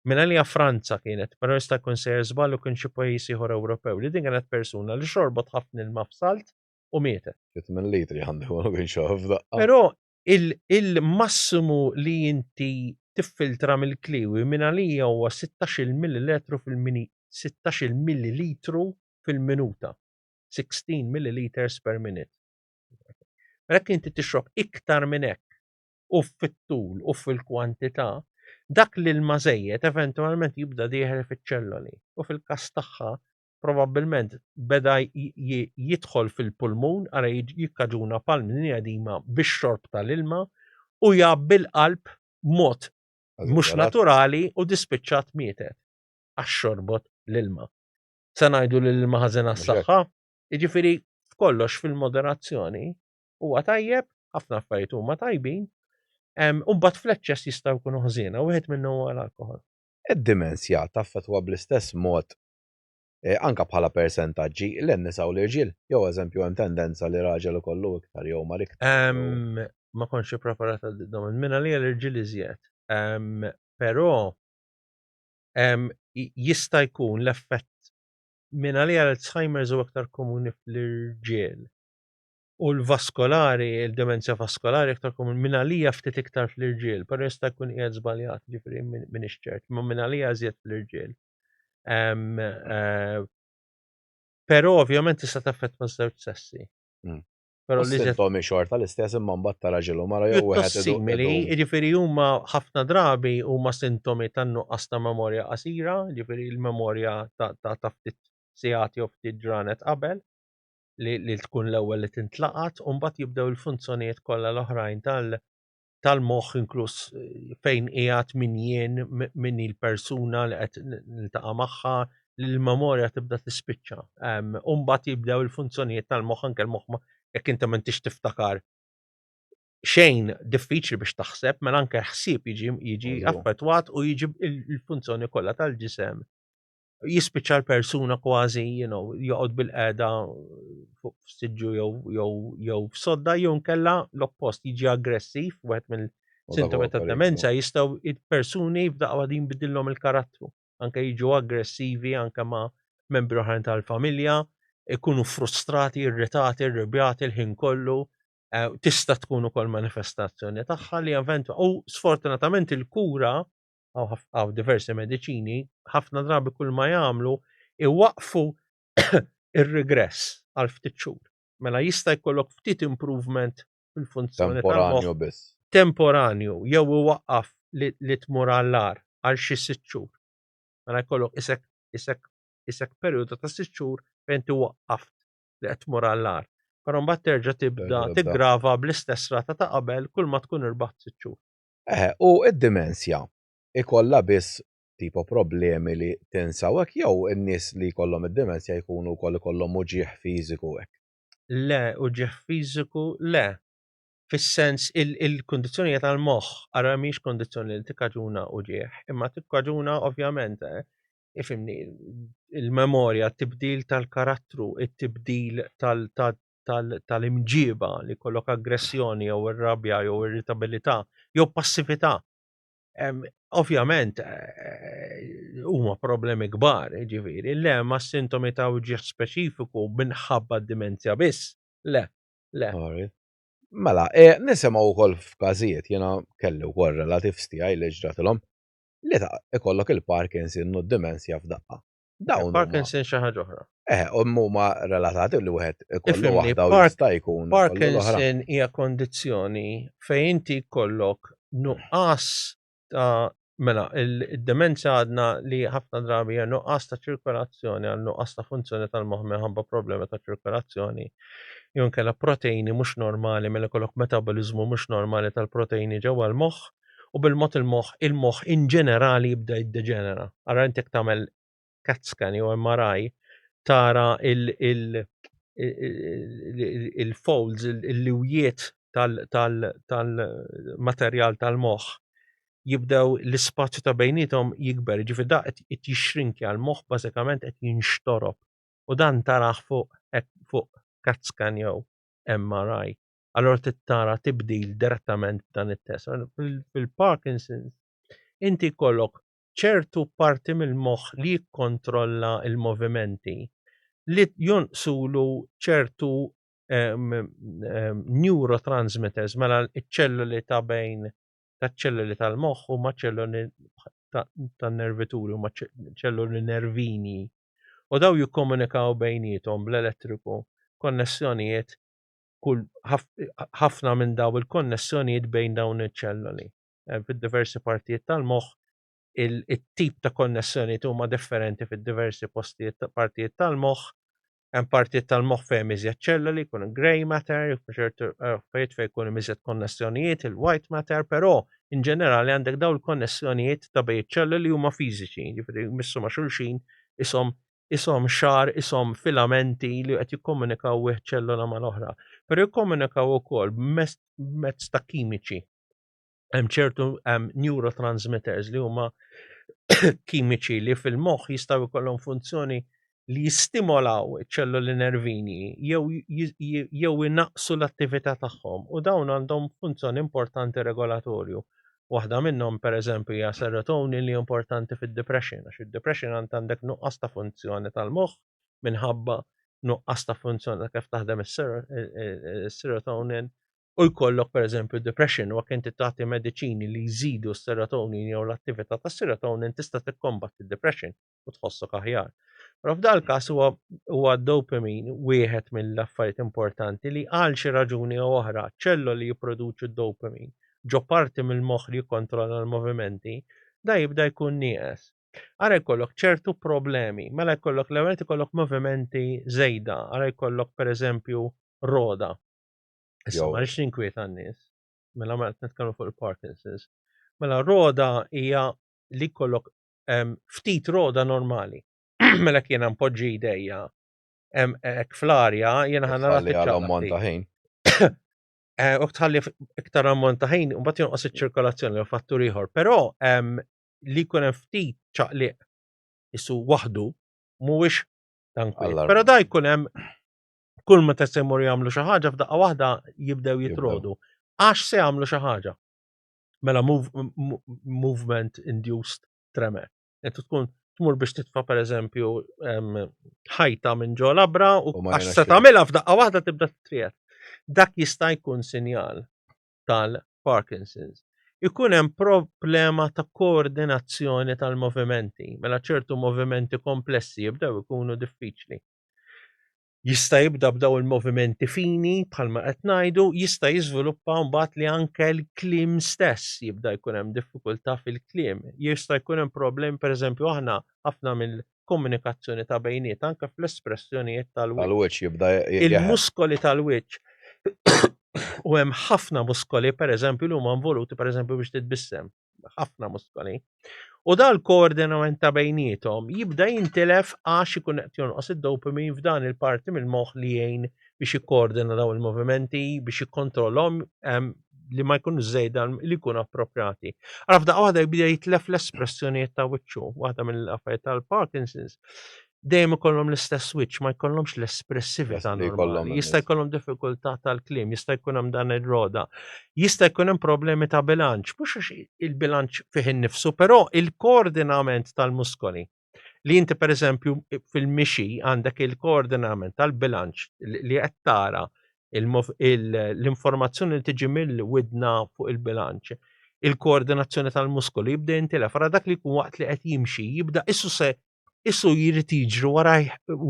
Minn għalija Franza kienet, però jista' jkun sejjer żball u kien xi pajjiż ieħor Ewropew li din kienet persuna li xorbot ħafna ilma f'salt u mietet. Xi tmien litri għandu jkun kien xorob f'daqqa. Però il-massimu li inti tiffiltra mill-kliewi minn għalija huwa 16-il millilitru fil-mini 16-il millilitru fil-minuta. 16 milliliters per minute. Mela jekk inti tixrob iktar minn hekk u fit-tul u fil-kwantità, dak l-ilma żejjed eventwalment jibda dieħel fiċ-ċelloli u fil-każ tagħha probabbilment beda jidħol fil-pulmun ara jikkaġuna pulmonary edema bix-xorb tal-ilma u jgħabbi l-qalb b'mod mhux naturali u dispiċċat mietet għax xorbot l-ilma. Se ngħidu li l-ilma ħażin għas-saħħa? Jiġifieri f'kollox fil-moderazzjoni huwa tajjeb, ħafna affarijiet huma tajbin, u mbagħad fl-eċċess jistgħu jkunu ħżiena, wieħed minnhom huwa l-alkoħol. Id-dimensja taffettwa bl-istess mod eh, anka bħala persentaġġi lin-nisa u l-irġiel, jew eżempju hemm tendenza li raġel ikollu iktar jew mar iktar. Ma kontx ippreparat għal din domanda. Minn għalija l-irġiel iżjed. Però jista' jkun l-effett minn għalija l-Alzheimer's huwa iktar komuni fl-irġiel. U l-vaskolari, il-demenzja vaskolari iktar komuni minn għalija ftit iktar fl-irġiel, però jista' jkun qiegħed żbaljat, ġifieri m'iniex ċert, imma minn għalija iżjed fl-irġiel. Eh, però ovvjament tista' taffettwa ż-żewġ sessi. Mm. Però li sintomi xorta l-istess imma mbagħad ta' raġel u mara jew wieħed simili, jiġifieri huma ħafna drabi huma sintomi tan-nuqqas ta' memorja qasira, jiġifieri l-memorja ta' ftit sigħat jew ftit ġranet qabel. li, li tkun l-ewwel li tintlaqat u mbagħad jibdew il-funzjonijiet kollha l-oħrajn tal tal-moħħ inkluż eh, fejn qiegħed min jien, min hi l-persuna li qed niltaqa' magħha, li l-memorja tibda tispiċċa. U mbagħad jibdew il-funzjonijiet tal-moħħ anke l-moħħ jekk inti m'intix tiftakar xejn diffiċli biex taħseb, mela anke ħsieb jiġi jiġi affettwat u jiġi il-funzjoni kollha tal-ġisem. Jispiċċa l-persuna kważi, you know, joqgħod bil-qeda fuq siġġu jew jew jew f'sodda jew nkella l-oppost jiġi aggressiv wieħed mill-sintomi tad-demenza jistgħu il-persuni f'daqqa din bidillhom il-karattru anke jiġu aggressivi anke ma' membri oħrajn tal-familja, ikunu frustrati, irritati, irribjati l-ħin kollu, eh, tista' tkun ukoll manifestazzjoni tagħha li eventu u sfortunatament il-kura għaw diversi mediċini ħafna drabi kull ma jagħmlu iwaqfu ir-regress għal ftit xhur. Mela jista' jkollok ftit improvement fil-funzjoni Temporanju biss. Temporanju jew iwaqqaf li, li tmur għall-ar għal xi sitt xhur. Mela jkollok isek isek isek perjodu ta' sitt xhur fejn tiwaqqaft li qed tmur għall-ar. Però mbagħad terġa' tibda tiggrava bl-istess rata ta' qabel kull ma tkun irbaħt sitt xhur. Eħe, u id-dimensja ikollha biss tipo problemi li tinsa u hekk jew in-nies li jkollhom id-dimensja jkunu wkoll ikollhom uġigħ fiżiku hekk? Le, uġigħ fiżiku le. Fis-sens il-kundizzjoni hija tal-moħħ, ara mhix kundizzjoni li tikkaġuna uġigħ, imma tikkaġuna ovvjament eh, ifimni, il-memorja, tibdil tal-karattru, it-tibdil tal-imġiba li kollok aggressjoni jew irrabja jew irritabilità jew passività. Ovvjament eh, huma problemi kbar, ġifieri, le ma sintomi ta' uġigħ speċifiku minħabba d-dimenzja biss. Le, le. Mela, e, nisimgħu wkoll f'każijiet jiena kelli wkoll relatives tiegħi li ġratilhom li ta' ikollok il-Parkinson u d-dimensja f'daqqa. Dawn Parkinson xi ħaġa oħra. Eh, u huma relatati li wieħed ikollu waħda u jista' jkun. Parkinson hija kondizzjoni fejn inti jkollok nuqqas ta' mela id-demenza għadna li ħafna drabi hija nuqqas ta' ċirkolazzjoni għal nuqqas ta' funzjoni tal-moħħ minħabba problemi ta' ċirkolazzjoni jew inkella proteini mhux normali mela jkollok metaboliżmu mhux normali tal-proteini ġewwa l-moħħ u bil-mod il-moħħ il-moħħ in ġenerali jibda jiddeġenera. Ara inti jekk tagħmel CAT scan jew MRI tara il-folds, il-liwjiet tal-materjal tal-moħħ jibdew l-ispazju ta' bejnietom jikber, ġifieri da qed jixrinkja l-moħħ bażikament qed jinxtorob u dan tarah fuq fuq CAT scan jew MRI. Allura trid tara tibdil direttament b'dan it-test. Fil-Parkinson's inti jkollok ċertu parti mill-moħħ li jikkontrolla l-movimenti li jonqsulu ċertu neurotransmitters mela ċ-ċelluli ta' bejn taċ-ċelluli tal-moħħ huma ċelluli tan-nervituri huma ċelluli nervini u daw jikkomunikaw bejniethom bl-elettriku konnessjonijiet kull ħafna minn daw il-konnessjonijiet bejn dawn iċ-ċelloli. Eh, fid-diversi partijiet tal-moħħ il-tip ta' konnessjonijiet huma differenti fid-diversi postijiet partijiet tal-moħħ. Hemm partijiet tal-moħħ fejn iżjed ċelloli, jkun grey matter, ċertu eh, affarijiet fejn jkunu iżjed konnessjonijiet, il-white matter, però in ġenerali għandek dawn il-konnessjonijiet ta' bejn ċelloli huma fiżiċi, jiġifieri jmissu ma' xulxin ishom ishom xagħar, ishom filamenti li qed jikkomunikaw wieħed ċellola mal-oħra. Però jikkomunikaw ukoll b'mezz ta' kimiċi. Hemm ċertu neurotransmitters li huma kimiċi li fil-moħħ jistgħu jkollhom funzjoni li jistimolaw iċ-ċelloli nervini jew jew inaqqsu l-attività tagħhom u dawn għandhom funzjoni importanti regolatorju. Waħda minnhom pereżempju hija serotonin li importanti fid-depression għax id-depression għand għandek nuqqas ta' funzjoni tal-moħħ minħabba nuqqas ta' funzjoni ta' kif taħdem is-serotonin u jkollok pereżempju depression u jekk inti tagħti mediċini li jżidu s-serotonin jew l-attività tas-serotonin tista' tikkombatti d-depression u tħossok aħjar. Però f'dal każ huwa huwa dopamine wieħed mill-affarijiet importanti li għal xi raġuni jew oħra ċelloli jipproduċu dopamine ġo parti mill-moħħ li jikkontrolla l-movimenti, da jibda jkun nieqes. Ara jkollok ċertu problemi, mela jkollok l-ewwel ikollok movimenti żejda, ara jkollok pereżempju roda. Issa ma rridx ninkwieta n-nies, mela ma qed nitkellmu fuq il-Parkinson's. Mela roda hija li jkollok ftit roda normali. Mela jiena npoġġi jdejja hekk fl-arja, jiena ħa nara Tħalli għal ammont ta' ħin. Eh, u tħalli iktar ammont ta' ħin, u mbagħad jonqos iċ-ċirkolazzjoni u fattur ieħor. Però li jkun hemm ftit ċaqliq isu waħdu mhuwiex tankwiet. Però da jkun hemm kull meta se jmorru jagħmlu xi ħaġa f'daqqa waħda jibdew jitrodu. Għax se jagħmlu xi ħaġa. Mela movement induced tremor. Inti tkun tmur biex titfa' pereżempju ħajta minn ġo labra u għax se tagħmilha f'daqqa waħda tibda titriet. Dak jista' jkun sinjal tal-Parkinson's. Ikun hemm problema ta' koordinazzjoni tal-movimenti, mela ċertu movimenti komplessi jibdew ikunu diffiċli. Jista' jibda b'daw il-movimenti fini bħalma qed ngħidu, jista' jiżviluppa mbagħad li anke l-kliem stess jibda jkun hemm diffikultà fil-kliem. Jista' jkun hemm problemi pereżempju aħna ħafna mill-komunikazzjoni ta' bejniet anke fl-espressjonijiet tal-wiċċ. Tal-wiċċ jibda Il-muskoli tal-wiċċ u hemm ħafna muskoli pereżempju li huma involuti pereżempju biex titbissem. ħafna muskoli. U dal koordinament ta' bejniethom jibda jintilef għax ikun qed jonqos id-dopamine f'dan il-parti mill-moħħ li jgħin biex jikkoordina dawn il-movimenti, biex jikkontrollhom li ma jkunu żejda li jkunu approprjati. Ara f'daqqa waħda jibda jitlef l-espressjonijiet ta' wiċċu, waħda mill-affarijiet tal-Parkinson's dejjem ikollhom l-istess wiċċ, ma jkollhomx l-espressività normali. Jista' jkollhom diffikultà tal-kliem, jista' jkun hemm dan ir-roda. Jista' jkun hemm problemi ta' bilanċ, mhux għax il-bilanċ fih innifsu, però il-koordinament tal-muskoli. Li inti pereżempju fil-mixi għandek il-koordinament tal-bilanċ li qed tara l-informazzjoni li tiġi mill-widna fuq il-bilanċ, il-koordinazzjoni tal-muskoli jibda jintilef, ara dak li jkun waqt li qed jimxi jibda issu se issu jrid jiġri wara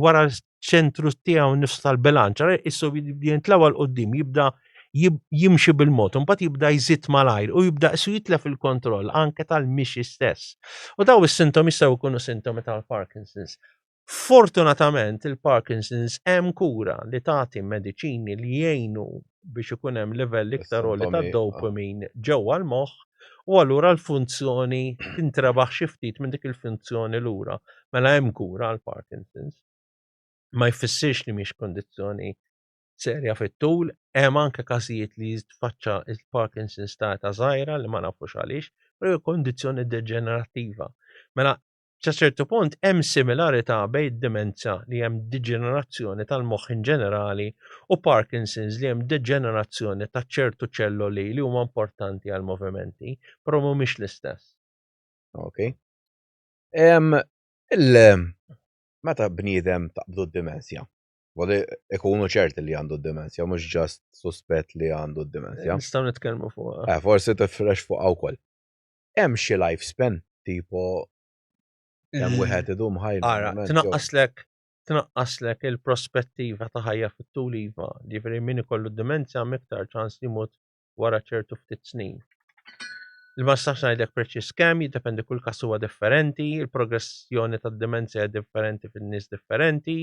wara ċentru tiegħu nifsu tal-bilanċ, ara issu jintlawa l qudiem jibda jimxi bil-mod, imbagħad jibda jżid malajr u jibda issu jitlef il-kontroll anke tal-mixi stess. U daw is-sintomi jistgħu jkunu sintomi tal-Parkinson's. Fortunatament il-Parkinson's hemm kura li tagħti mediċini li jgħinu biex ikun hemm livell iktar għoli ta' dopamine ġewwa l-moħħ u allura l-funzjoni tintrebaħ xi ftit minn dik il-funzjoni lura. Mela hemm kura għal Parkinson's. Ma jfissirx li mhix kondizzjoni serja fit-tul, hemm anke każijiet li jitfaċċa il-Parkinson's ta' età żgħira li ma nafux għaliex, però hija kondizzjoni deġenerattiva. Mela Sa ċertu punt hemm similarità bejn id-dimenzja li hemm diġenerazzjoni tal-moħħ in ġenerali u Parkinson's li hemm deġenerazzjoni ta' ċertu ċelloli li huma importanti għall-movimenti, però mhumiex l-istess. Ok. Il meta bniedem taqbdu d-dimensja, Għodi ikunu ċerti li għandu d-dimensja, mhux ġast suspett li għandu d-dimensja. Nistgħu nitkellmu fuq. Eh, forsi tifrex fuq wkoll. Hemm xi lifespan tipo hemm wieħed idum ħaj. Ara, tnaqqaslek tnaqqaslek il-prospettiva ta' ħajja fit-tul iva, ġifieri min ikollu d-dimenzja hemm iktar ċans li jmut wara ċertu ftit snin. Li ma nistax ngħidlek preċiż kemm, jiddependi kull każ huwa differenti, il-progressjoni tad-dimenzja hija differenti fin-nies differenti,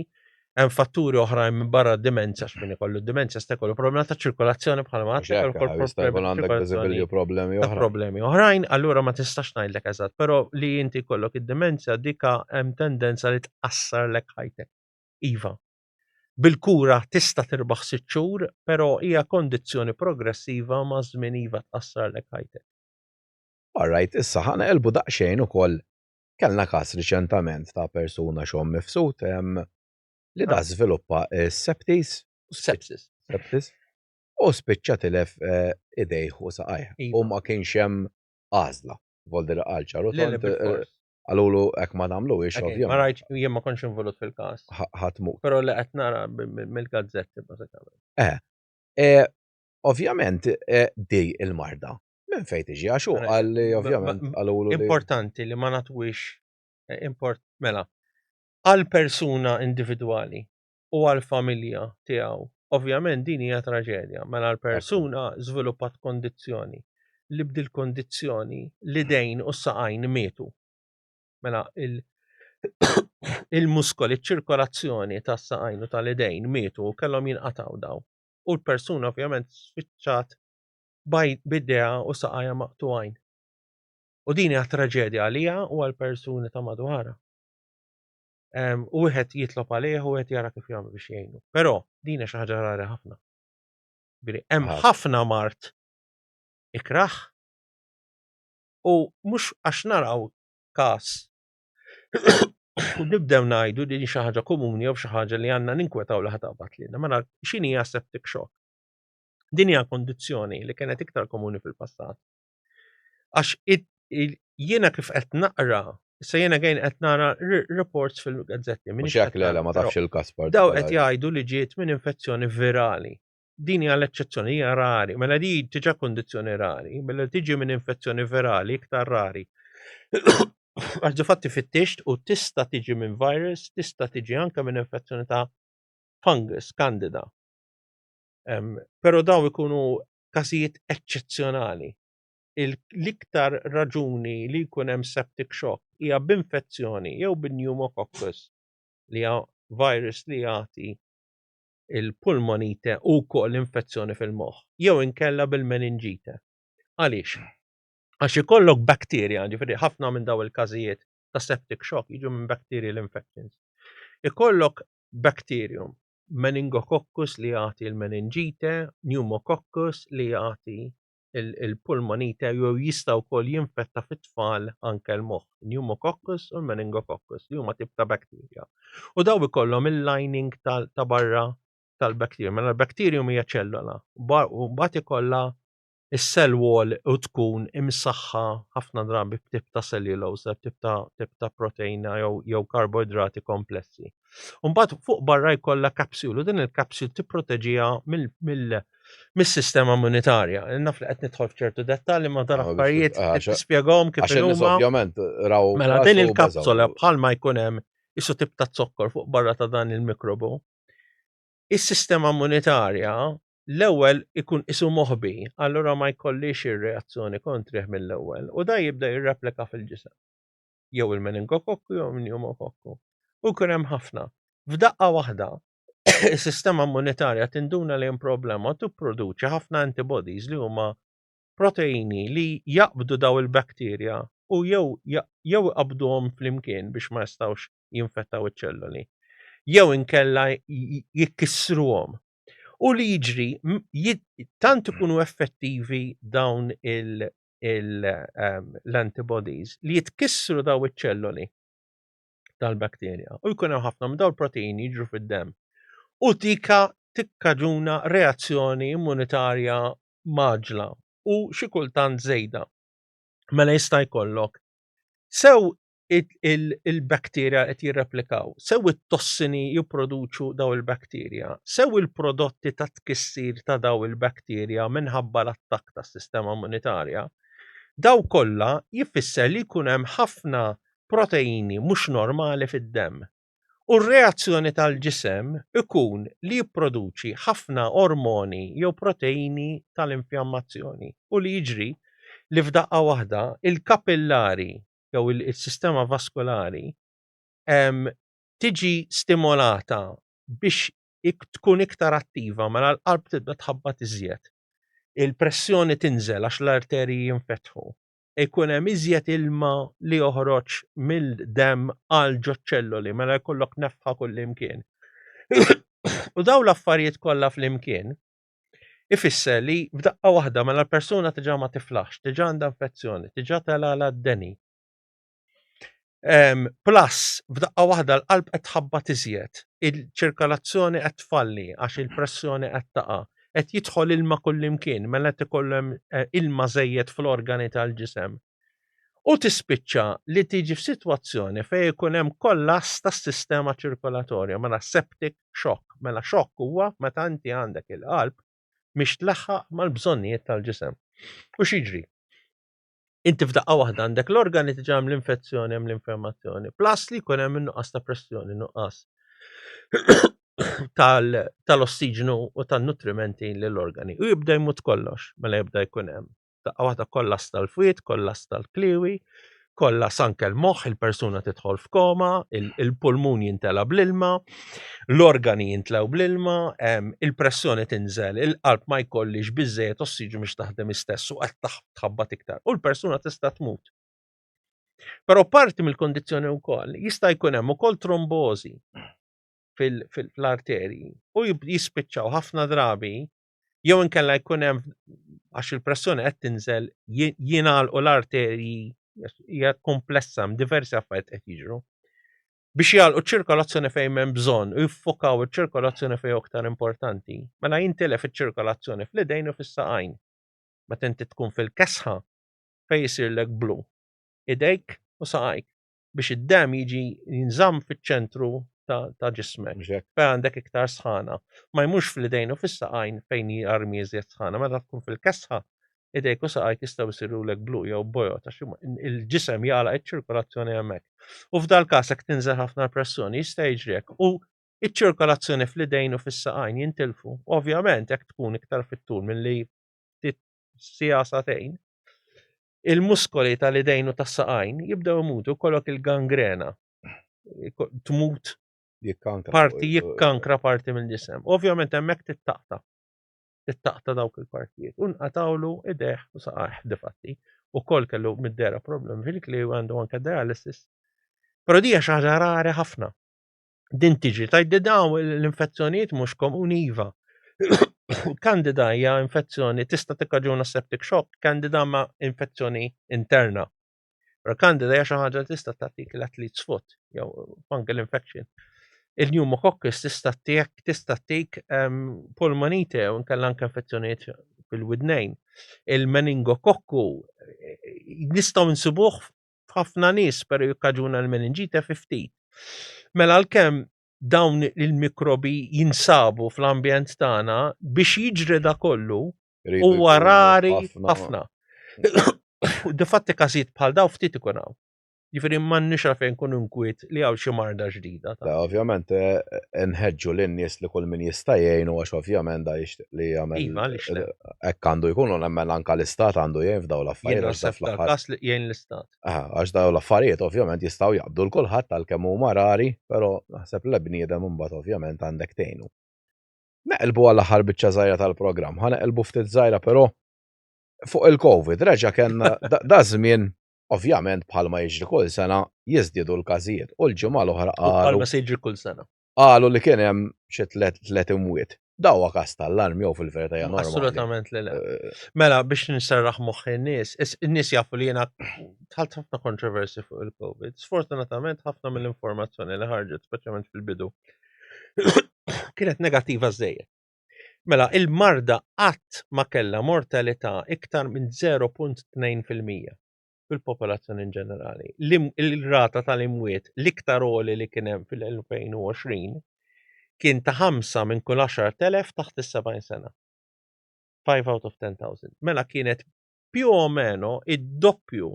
hemm fatturi oħrajn minn barra d-dimenzja x'min ikollu d-dimenzja sta jkollu problema ta' ċirkolazzjoni bħal ma għandek problemi oħra. Problemi oħrajn, allura ma tistax ngħidlek eżatt, però li inti jkollok id-dimenzja dika hemm tendenza li tqassarlek ħajtek. Iva. Bil-kura tista' tirbaħ sitt xhur, però hija kondizzjoni progressiva maż-żmien iva tqassarlek ħajtek. All right, issa ħa neqilbu daqsxejn ukoll Kellna każ riċentament ta' persuna xogħol mifsud li da żviluppa septis. Sepsis. Sepsis. U spiċċa tilef eh, idejh u saqajh. Iva. U ma kienx hemm għażla. Voldir qal ċaru eh, Għalulu hekk ma nagħmluhiex ovvjament. Ma rajt jien ma kontx involut fil-każ. Ħadd mut. Però li qed nara mill-gazzetti bażikament. Eh, eh ovvjament di il-marda Minn fejn tiġi għax hu qal li ovvjament qalulu Importanti li ma natwix eh, import mela għal persuna individwali u għal familja tiegħu. Ovvjament din hija traġedja, mela l-persuna żviluppat kondizzjoni li b'dil kondizzjoni l-idejn u s-saqajn mietu. Mela il il-muskoli, ċ-ċirkolazzjoni tas-saqajn u tal-idejn mietu u kellhom jinqatgħu daw. U l-persuna ovvjament spiċċat b'idejha u saqajha maqtugħin. U din hija traġedja għaliha u għall-persuni ta' madwarha. U wieħed jitlob għalih u wieħed jara kif jagħmel biex jgħinu. Però din hija xi ħaġa rari ħafna. Ġifieri hemm ħafna mard ikrah u mhux għax naraw każ u nibdew ngħidu li xi ħaġa komuni jew xi ħaġa li għandna ninkwetaw li ħataqbad lilna. Mela x'inhi hija septic shock? Din hija kondizzjoni li kienet iktar komuni fil-passat. Għax jiena kif qed naqra, issa jiena għajn qed nara reports fil-gazzetti. Mhux hekk le ma tafx il-każ Daw qed jgħidu li ġiet minn infezzjoni virali. Din hija l-eċċezzjoni, hija rari. Mela di diġà kundizzjoni rari, mela tiġi minn infezzjoni virali iktar rari. Għax difatti fittixt u tista' tiġi minn virus, tista' tiġi anke minn infezzjoni ta' fungus, candida. Però daw ikunu każijiet eċċezzjonali. L-iktar raġuni li jkun hemm septic shock hija b'infezzjoni jew bin-pneumococcus li hija virus li jagħti il-pulmonite u wkoll infezzjoni fil-moħħ, jew inkella bil-meninġite. Għaliex? Għax ikollok bakterja, ġifieri ħafna minn daw il-każijiet ta' septic shock jiġu minn bacterial infections. Ikollok bacterium, meningococcus li jagħti l-meninġite, pneumococcus li jagħti il-pulmonite jew jista' wkoll jinfetta fit-tfal anke l-moħħ, pneumococcus u l-meningococcus li huma tip ta' bakterja. U daw ikollhom il-lining ta' barra tal-bacterium. Mela l-bacterium hija ċellola u mbagħad ikollha is-cell wall u tkun imsaħħa ħafna drabi b'tip ta' cellulose, tip ta' tip ta' proteina jew jew karboidrati komplessi. U mbagħad fuq barra jkollha kapsule u din il-kapsule tipproteġiha mill mis-sistema immunitarja. Naf li qed nidħol f'ċertu dettalji ma dan affarijiet tispjegahom kif huma. Ovvjament raw. Mela din il-kapsula bħalma jkun hemm isu tip ta' zokkor fuq barra ta' dan il-mikrobu. Is-sistema immunitarja l-ewwel ikun isu moħbi, allura ma jkollix ir-reazzjoni kontrih mill-ewwel u da jibda jirreplika fil-ġisem. Jew il-meningokokku jew il-pneumokokku. U jkun hemm ħafna. F'daqqa waħda is-sistema immunitarja tinduna li hemm problema u tipproduċi ħafna antibodies li huma proteini li jaqbdu daw il-bakterja u jew jew iqabduhom flimkien biex ma jistgħux jinfettaw iċ-ċelloli, jew inkella jikkissruhom. U li jiġri tant ikunu effettivi dawn ehm, l-antibodies li jitkissru daw iċ-ċelloli tal-bakterja u jkun hemm ħafna minn dawn il-proteini jiġru fid-demm u tika tikkaġuna reazzjoni immunitarja mgħaġġla u xi kultant żejda. Mela jista' jkollok sew il-bakterja qed jirreplikaw, sew it-tossini jipproduċu daw il-bakterja, sew il-prodotti ta' tkissir ta' daw il-bakterja minħabba l-attakk tas-sistema immunitarja, daw kollha jfisser li jkun hemm ħafna proteini mhux normali fid-demm u r-reazzjoni tal-ġisem ikun li jipproduċi ħafna ormoni jew proteini tal-infjammazzjoni u li jiġri li f'daqqa waħda il-kapillari jew is-sistema vaskulari tiġi stimolata biex tkun iktar attiva mela l-qalb tibda tħabbat iżjed. Il-pressjoni tinżel għax l-arterji jinfetħu. Ikun hemm iżjed ilma li joħroġ mill-demm għal ġoċ-ċelloli, mela jkollok nefħa kullimkien. U dawn l-affarijiet kollha flimkien ifisser li f'daqqa waħda mela l-persuna diġà ma tiflaħx, diġà għandha infezzjoni, diġà telgħalha d-deni. Plus, f'daqqa waħda l-qalb qed tħabbat iżjed, il-ċirkolazzjoni qed tfalli għax il-pressjoni qed taqa', qed jidħol ilma kullimkien, mela qed ikollhom eh, ilma żejjed fl-organi tal-ġisem. U tispiċċa li tiġi f'sitwazzjoni fejn ikun hemm kollass tas-sistema ċirkolatorja, mela septic shock. Mela xokk huwa meta inti għandek il-qalb mhix tlaħħaq mal-bżonnijiet tal-ġisem. U x'jiġri? Inti f'daqqa waħda għandek l-organi diġà hemm l-infezzjoni, hemm l-infemmazzjoni, plus li jkun hemm in-nuqqas ta' pressjoni, nuqqas tal-ossiġnu u tan-nutrimenti lill-organi. U jibda jmut kollox, mela jibda jkun hemm. Daqqa waħda kollass tal-fwied, kollass tal-kliewi, kollass anke l-moħħ, il-persuna tidħol f'koma, il-pulmun jintela bl-ilma, l-organi jintlew bl-ilma, il-pressjoni tinżel, il-qalb ma jkollix biżżejjed ossiġnu biex taħdem istess u qed tħabbat iktar. U l-persuna tista' tmut. Però parti mill-kondizzjoni wkoll jista' jkun hemm ukoll trombożi fil-arterji u jispiċċaw ħafna drabi jew inkella jkun hemm għax il-pressjoni qed tinżel jingħalqu l-arterji hija komplessa hemm diversi affarijiet qed jiġru. Biex jagħlqu ċ-ċirkolazzjoni fejn m'hemm bżonn u jiffokaw iċ-ċirkolazzjoni fejn aktar importanti, mela jintilef iċ-ċirkolazzjoni fl-idejn u fis-saqajn. Meta inti tkun fil-kesħa fejn isirlek blu idejk u saqajk biex id-demm jiġi jinżamm fiċ-ċentru ta' ġismek. Fejn għandek iktar sħana. Ma jmurx fl-idejn u fis-saqajn fejn jarmi iżjed sħana. Meta tkun fil-kesħa, idejk u saqajk jistgħu jsirulek blu jew bojod għax il-ġisem jagħlaq iċ-ċirkolazzjoni hemmhekk. U f'dal-każ jekk tinżel ħafna l-pressjoni jista' jiġri hekk. U iċ-ċirkolazzjoni fl-idejn u fis-saqajn jintilfu. Ovvjament jekk tkun iktar fit-tul milli ftit siegħa sagħtejn, il-muskoli tal-idejn u tas-saqajn jibdew imutu jkollok il-gangrena. Tmut parti jikkankra parti mill-ġisem. Ovvjament hemmhekk tittaqta. Tittaqta dawk il-partijiet. U nqatawlu idejh u saqajh difatti. Ukoll kellu mid-dera problemi fil-kliewi għandu anke dialysis. Però di hija xi ħaġa rari ħafna. Din tiġi tgħid li dawn l-infezzjonijiet mhux komuni iva. Candida hija infezzjoni tista' tikkaġuna septic shock, candida ma infezzjoni interna. Però candida hija xi ħaġa li tista' tagħtik l-athlete's foot jew fungal infection. Il-pneumococcus tista' ttik tista' ttik ehm, pulmonite u nkella anke infezzjonijiet fil-widnejn. Il-meningokokku eh, nistgħu nsibuh f'ħafna nies però jikkaġuna l-meninġite fi ftit. Mela għalkemm dawn il-mikrobi jinsabu fl-ambjent tagħna biex jiġri da kollu huwa rari ħafna. Difatti każijiet bħal daw ftit ikun hawn. Jiġifieri m'għandniex għalfejn nkunu nkwiet li hawn xi marda ġdida. Ta' ovvjament eh, nħeġġu lin-nies li kull min jista' jgħinu għax ovvjament da jixtieq li jagħmel. Iva, għaliex le. Hekk għandu jkun u nemmen anke l-istat għandu jgħin f'dawn l-affarijiet. Jien naħseb f'dal-każ li jgħin l-istat. Għax dawn l-affarijiet ovvjament jistgħu jaqbdu 'l kulħadd għalkemm huma rari, però naħseb l bniedem imbagħad ovvjament għandek tgħinu. Neqilbu għall-aħħar biċċa żgħira tal-programm, ħa neqilbu ftit żgħira però fuq il-Covid, reġa' kellna da żmien ovvjament bħalma jiġri kull sena jiżdiedu l-każijiet u l-ġimgħa l-oħra qalu. Bħalma se jiġri kull sena. Qalu li kien hemm xi tlet imwiet. Da huwa każ tal-arm jew fil-verità hija normali. Assolutament li le. Eh. Mela biex nserraħ moħħ in-nies, in-nies jafu li jiena tħalt ħafna kontroversi fuq il-COVID. Sfortunatament ħafna mill-informazzjoni li ħarġet, speċjalment fil-bidu, kienet negattiva żejjed. Mela, il-marda qatt ma kellha mortalità iktar minn 0.2% fil-popolazzjoni in ġenerali. Il-rata tal-imwiet l-iktar għoli li kien hemm fil-2020 kien ta' 5 minn kull 10,000 taħt is-70 sena. 5 out of 10,000. Mela kienet più o meno id-doppju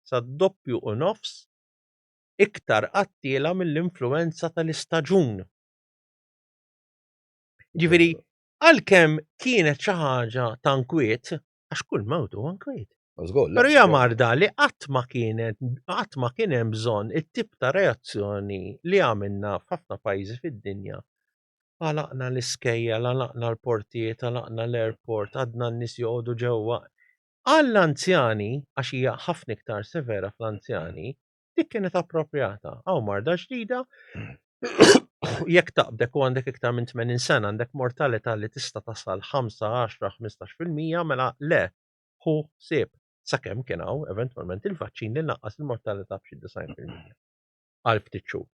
sa doppju u nofs iktar qattiela mill-influenza tal-istaġun. Ġifieri, għalkemm kienet xi ħaġa ta' nkwiet, għax kull mewt huwa nkwiet. Però hija marda li qatt ma kienet qatt ma kien hemm bżonn it-tip ta' reazzjoni li għamilna f'ħafna pajjiżi fid-dinja. Għalaqna l-iskejjel, għalaqna l-portijiet, għalaqna l-airport, għadna n-nies joqogħdu ġewwa. Għall-anzjani, għax hija ħafna iktar severa fl-anzjani, dik kienet approprjata. Hawn marda ġdida, jekk taqbdek u għandek iktar minn 80 sena għandek mortalità li tista' tasal 5, 10, 15% mela le, ħu ħsieb sakemm kien hawn eventwalment il-vaċċin li naqqas il-mortalità b'xi 90% għal ftit xhur.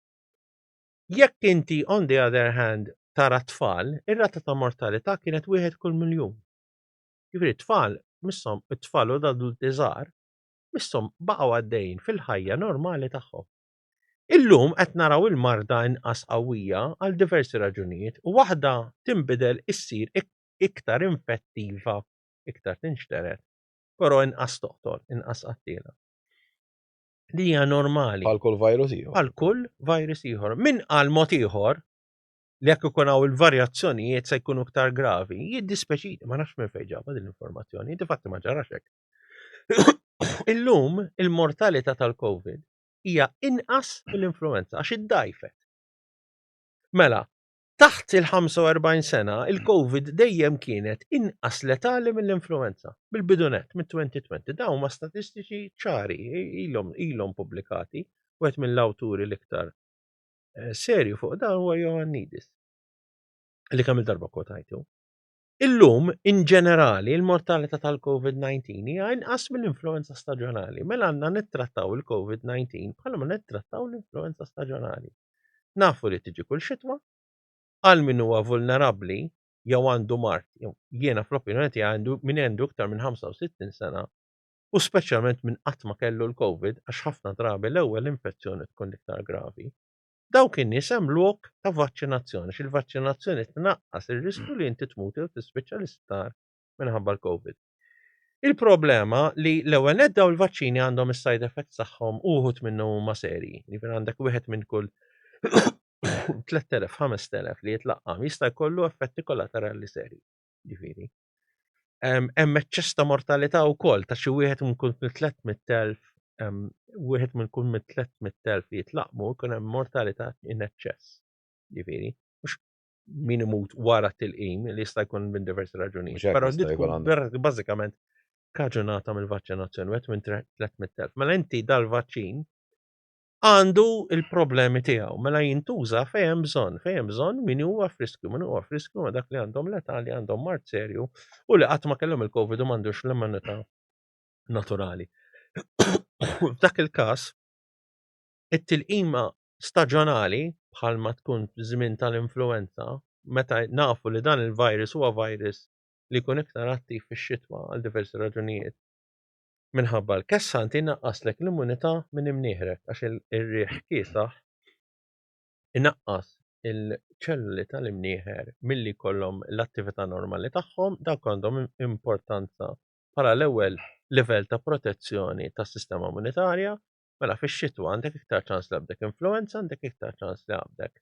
Jekk inti on the other hand tara tfal, ir-rata ta' mortalità kienet wieħed kull miljun. Jiġifieri t-tfal misshom it-tfal u l-adulti żgħar misshom baqgħu għaddejjin fil-ħajja normali tagħhom. Illum qed naraw il-marda inqas qawwija għal diversi raġunijiet u waħda tinbidel issir iktar infettiva, iktar tinxtered, però inqas toqtol, inqas qattiela. Li hija normali. Bħal kull virus ieħor. Bħal kull virus ieħor. Min qal mod ieħor li jekk ikun hawn il-varjazzjonijiet se jkunu iktar gravi, jiddispeċini, ma nafx minn fejn ġabha din l-informazzjoni, difatti ma ġarax hekk. Illum il-mortalità tal-COVID hija inqas mill-influenza għax iddajfet. Mela, Taħt il-45 sena, il-Covid dejjem kienet inqas letali mill-influwenza. Mill-bidu nett, mit-2020. Dawn huma statistiċi ċari, ilhom ilhom pubblikati, wieħed mill-awturi l-iktar eh, serju fuq dan huwa Ioannidis. Li kemm il-darba kwotajtu. Illum, in ġenerali, il-mortalità tal-COVID-19 hija inqas mill-influwenza staġjonali. Mela għandna nittrattaw il-COVID-19 bħalma nittrattaw l-influwenza staġjonali. Nafu li tiġi kull xitwa, għal min huwa vulnerabbli jew għandu mard, jew jiena fl-opinjoni tiegħi għandu min għandu iktar minn 65 sena u speċjalment min qatt ma kellu l-COVID għax ħafna drabi l-ewwel infezzjoni tkun l-iktar gravi. Dawk in-nies hemm lok ta' vaċċinazzjoni għax il-vaċċinazzjoni tnaqqas ir-riskju li inti tmut jew tispiċċa l-isptar minħabba l-COVID. Il-problema li l-ewwel nett dawn il-vaċċini għandhom is-side effects tagħhom u wħud minnhom huma serji. Jiġifieri għandek wieħed minn kull 3000, 5000 li jitlaqqam jista' jkollu effetti kollaterali serji. Ġifieri. Hemm eċċess ta' mortalità wkoll ta' xi wieħed minn kull 300,000 wieħed minn kull 300,000 li jitlaqmu jkun hemm mortalità in eċċess. Ġifieri, mhux min imut wara t-tilqim li jista' jkun minn diversi raġunijiet. Però di tkun bażikament kaġunata mill-vaċċinazzjoni, wieħed minn 300,000. Mela inti dal-vaċċin għandu il-problemi tiegħu, mela jintuża fejn hemm bżonn, fejn hemm bżonn min huwa f'riskju, min huwa f'riskju ma dak li għandhom l-età li għandhom mard serju u li qatt ma kellhom il-COVID u m'għandux l-immunità naturali. F'dak il-każ, it-tilqima staġonali bħalma tkun żmien tal-influenza, meta nafu li dan il-virus huwa virus li jkun iktar attiv fix-xitwa għal diversi raġunijiet, Minħabba l-kesħa inti jnaqqaslek l-immunità minn imnieħrek għax ir-riħ kiesaħ inaqqas il-ċelluli tal-imnieħer milli jkollhom l-attività normali tagħhom, dawk għandhom importanza bħala l-ewwel livell ta' protezzjoni tas-sistema immunitarja. Mela fix-xitwa għandek iktar ċans li għabdek influenza, għandek iktar ċans li għabdek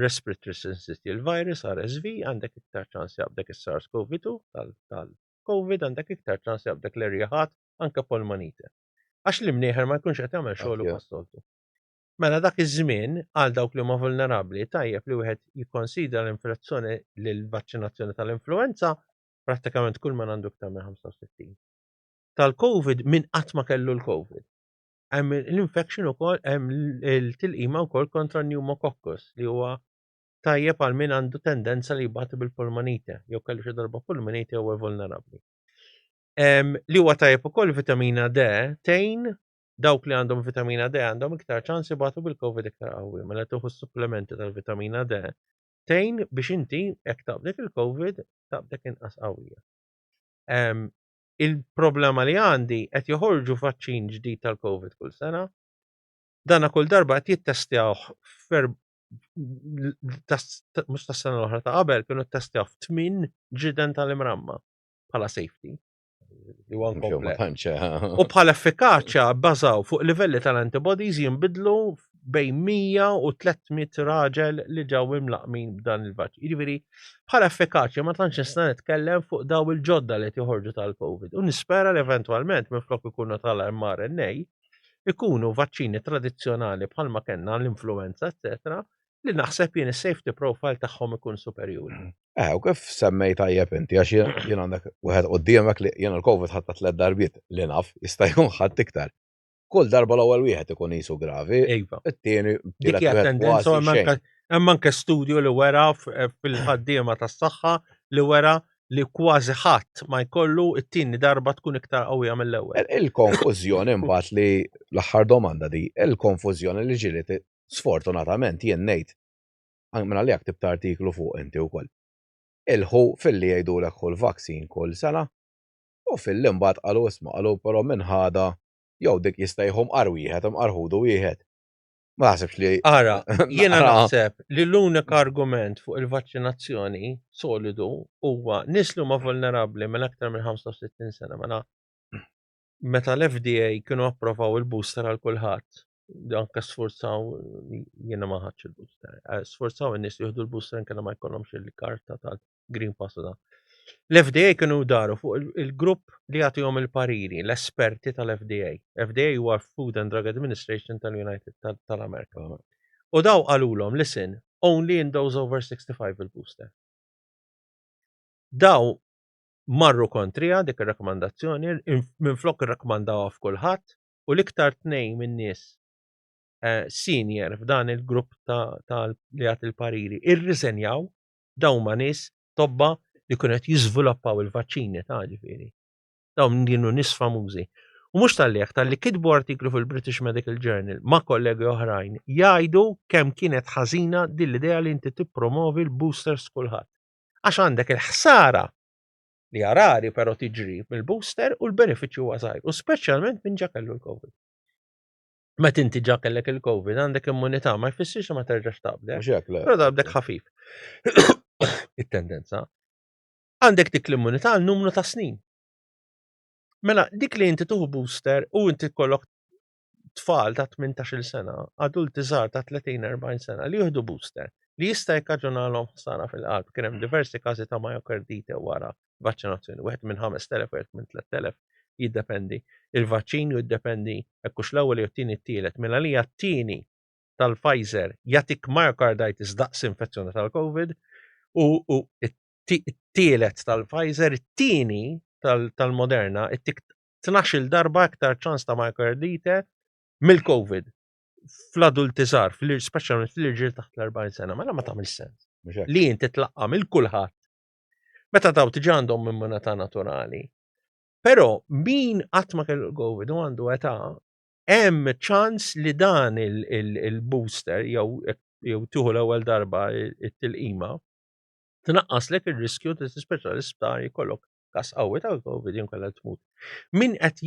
respiratory syncytial virus, RSV, għandek iktar ċans li għabdek is-SARS-CoV-2 tal Covid għandek iktar ċans jaqbdek l-erjaħat anke polmonite. Għax l-imnieħer ma jkunx qed jagħmel xogħlu bħas-soltu. Mela dak iż-żmien għal dawk li huma vulnerabbli tajjeb li wieħed jikkonsidra l-infezzjoni l-vaċċinazzjoni tal-influenza prattikament kull man għandu iktar minn 65. Tal-Covid min qatt ma kellu l-Covid. Hemm l-infection ukoll hemm il-tilqima wkoll kontra pneumococcus li huwa tajjeb għal min għandu tendenza li jbati bil-pulmonite, jew kellu xi darba pulmonite huwa vulnerabbli. Li huwa tajjeb ukoll vitamina D tgħin dawk li għandhom vitamina D għandhom iktar ċans ibatu bil-COVID iktar qawwi, mela tieħu supplementi tal-vitamina D tgħin biex inti jekk taqbdek il-COVID taqbdek inqas qawwija. Il-problema li għandi qed joħorġu vaċċin ġdid tal-COVID kull sena. Dana kull darba qed jittestjawh mhux tas-sena l-oħra ta' qabel kienu ttestjaw f'tmien ġiden tal-imramma bħala safety. Li huwa inkomplet. Eh. U bħala effikaċja bbażaw fuq livelli tal-antibodies jinbidlu bejn 100 u 300 raġel li ġew imlaqmin b'dan il-vaċċin. Jiġifieri bħala effikaċja ma tantx nista' nitkellem fuq daw il-ġodda li qed joħorġu tal-COVID. U nispera li eventwalment minflok ikunu tal-mRNA ikunu vaċċini tradizzjonali bħalma kellna l-influenza, eccetera, li naħseb jien is-safety profile tagħhom ikun superjuri. Eh, u kif semmej tajjeb inti, għax jien għandek wieħed quddiemek li jien il-COVID ħadd tliet darbiet li naf, jista' jkun ħadd iktar. Kull darba l-ewwel wieħed ikun jisu gravi, iva. it-tieni Dik hija tendenza hemm anke studju li wera eh, fil-ħaddiema tas-saħħa li wera li kważi ħadd ma jkollu it-tieni darba tkun iktar qawwija mill-ewwel. Il-konfużjoni mbagħad li l-aħħar domanda di, il-konfużjoni li ġieli sfortunatament jien ngħid minn għalija ktibt artiklu fuq inti wkoll. Il-ħu filli jgħidulek ħu l-vaccine kull sena u filli mbagħad qalu isma' qalu però minn ħada jew dik jista' jieħu mqar wieħed imqar ħudu wieħed. Ma naħsibx li. Ara, jiena naħseb li l-unika argument fuq il-vaċċinazzjoni solidu huwa nies li huma vulnerabbli minn aktar minn 65 sena mela meta l-FDA kienu approvaw il-booster għal kulħadd, anke sforzaw jiena ma ħadx il-booster, eh, sforzaw in-nies li jieħdu l-booster inkella ma jkollhomx il-karta tal Green Pass u dan. L-FDA kienu daru fuq il-grupp li jagħtihom il-pariri, l-esperti tal-FDA. FDA huwa Food and Drug Administration tal-United tal-Amerika. U daw qalulhom, listen, Only in those over 65 il-booster. Daw marru kontrija dik ir-rakkomandazzjoni, minflok irrakkomandawha f'kulħadd u l-iktar tnejn min-nies eh, senior f'dan il-grupp ta' li għat il-pariri irriżenjaw dawn ma nies tobba li kienu qed jiżviluppaw il-vaċċini ta' ġifieri. Dawn kienu nies famużi. U mhux talli hekk, talli kitbu artiklu fil-British Medical Journal ma' kollegi oħrajn jgħidu kemm kienet ħażina din l-idea li inti tippromovi l-boosters kulħadd. Għax għandek il-ħsara li rari però tiġri mill-booster u l-benefiċċju huwa żgħir, u speċjalment min ġa kellu l-COVID. Meta inti ġa kellek il-COVID għandek immunità ma jfissirx ma terġax taqbdek. Però taqbdek ħafif. It-tendenza. Għandek dik l-immunità għal numru ta' snin. Mela, dik li inti tuħu booster u inti kollok tfal ta' 18-il sena, adulti żgħar ta' 30-40 sena li jieħdu booster li jista' jikkaġunalhom ħsara fil-qalb. Kien hemm diversi każi ta' myocardite wara vaċċinazzjoni, wieħed minn 5000, wieħed minn 3000, jiddependi. Il-vaċċin jiddependi hekk hux l-ewwel jew t-tieni t-tielet. Mela li t-tieni tal-Pfizer jagħtik myocarditis daqs infezzjoni tal-COVID u t-tielet tal-Pfizer, it-tieni tal-Moderna, ittik 12-il darba iktar ċans ta' myocardite mill-COVID fl-adulti żgħar, speċjalment fl-irġiel taħt l-40 sena, mela ma tagħmilx sens. Li inti tlaqqa' mill kulħadd. Meta daw tiġi għandhom immunità naturali. Però min qatt ma kellu l-COVID u għandu età, hemm ċans li dan il-booster jew jew tieħu l-ewwel darba it-tilqima tnaqqaslek ir-riskju li tispiċċa l-isptar jkollok każ qawwi tal-COVID jew kellha tmut. Min qed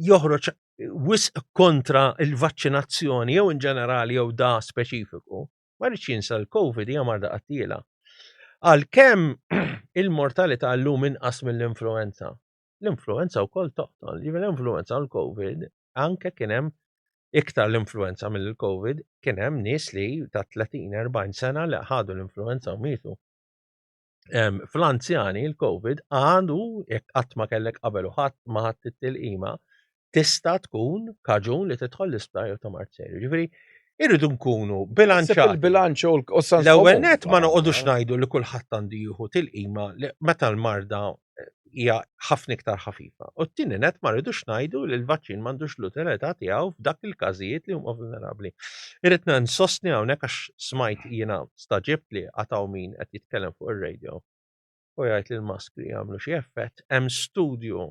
joħroġ wisq kontra il-vaċċinazzjoni jew in ġenerali jew da speċifiku, ma rridx jinsa l-COVID hija marda qattiela. Għalkemm il-mortalità llum inqas mill-influenza. L-influenza wkoll toqtol, jiġifieri l-influenza u l-COVID anke kien hemm iktar l-influenza mill-COVID, kien hemm nies li ta' 30-40 sena li ħadu l-influenza u mietu. Fl-anzjani il-COVID għadu jekk qatt ma kellek qabel u ħadd ma ħadd it-tilqima, tista' tkun kaġun li tidħol l-isptar jew ta' mard serju. Ġifieri, irridu nkunu bilanċati. Il-bilanċ u l-sens. L-ewwel net ma noqogħdux ngħidu li kulħadd għandu jieħu tilqima meta l-marda hija ħafna iktar ħafifa. U t-tieni net ma rridux ngħidu li l-vaċċin m'għandux l-utilità tiegħu f'dak il-każijiet li huma vulnerabbli. Irrid nsostni hawnhekk għax smajt jiena staġibt li għataw min qed jitkellem fuq ir-radio u jgħid li l-maskri jagħmlu xi effett. Hemm studju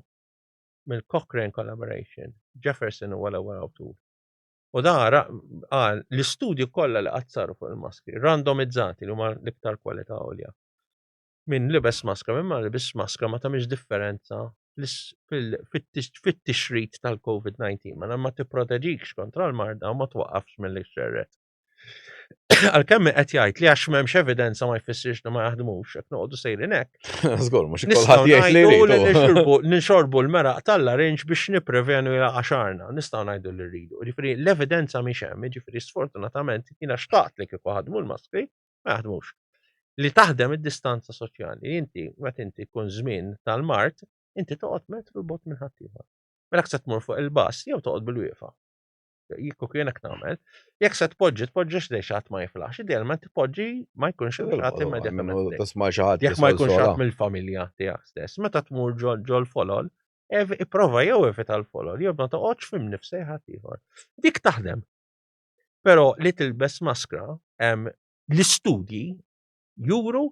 mill-Cochrane Collaboration, Jefferson huwa l-ewwel awtur. U da qal l-istudju kollha li qatt saru fuq il-maskri, randomizzati li huma l-iktar kwalità għolja. Min libes maskra, min ma libes maskra ma tagħmilx differenza fit-tixrid tal-COVID-19, ma ma tipproteġikx kontra l-marda u ma twaqqafx milli xxerred. Għalkemm qed jgħid li għax m'hemmx evidenza ma jfissirx li ma jaħdmux, qed noqogħdu sejrin hekk. Żgur, mhux kulħadd jgħid li rridu. Nixorbu l-meraq tal-larinġ biex nipprevenu jlaqa' xagħarna, nistgħu ngħidu li rridu. Ġifieri l-evidenza mhix hemm, jiġifieri sfortunatament jiena xtaqt li kieku ħadmu l-maskri, ma jaħdmux. Li taħdem id-distanza soċjali, inti meta inti tkun żmien tal-mard, inti toqgħod metru 'l bogħod minn ħaddieħor. Mela se tmur fuq il-bus jew toqgħod bil-wieqfa. Jekk jien hekk nagħmel, jekk se tpoġġi tpoġġix lejn xi ħadd ma jiflaħx, idealment tpoġġi ma jkunx hemm xi ħadd immedjatament. Tisma' xi ħadd. Jekk ma jkunx ħadd mill-familja tiegħek stess, meta tmur ġol folol, ipprova jew evita l-folol, jew ma toqgħodx fim nifsej ħadd ieħor. Dik taħdem. Però li tilbes maskra, l-istudji juru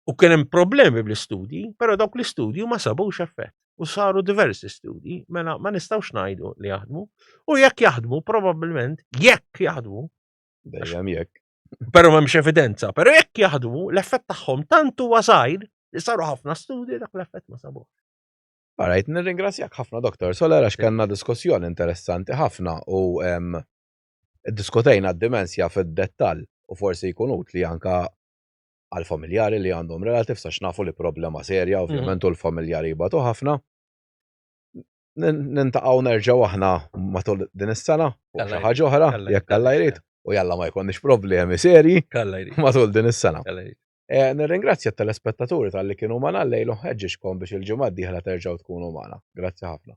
u kien hemm problemi bl-istudji, però dawk l-istudji ma sabux effett u saru diversi studji, mela ma nistgħux ngħidu li jaħdmu. U jekk jaħdmu, probabbilment jekk jaħdmu. Dejjem jekk. Però m'hemmx evidenza, però jekk jaħdmu, l-effett tagħhom tant huwa żgħir li saru ħafna studji dak l-effett ma sabuh. Alright, nirringrazzjak ħafna Dr. Soler għax kellna diskussjoni interessanti ħafna u Iddiskutejna d-dimensja fid-dettall u forsi jkun utli anke għall-familjari li għandhom relatives għax nafu li problema serja ovvjament u l-familjari jbatu ħafna. Nintaqgħu nerġgħu aħna matul din is-sena fuq xi ħaġa oħra jekk Alla jrid u jalla ma jkollniex problemi serji matul din is-sena. Eh, nirringrazzja t-telespettaturi talli kienu magħna llejl u nħeġġiġkom biex il-ġimgħa d-dieħla terġgħu tkunu magħna. Grazzi ħafna.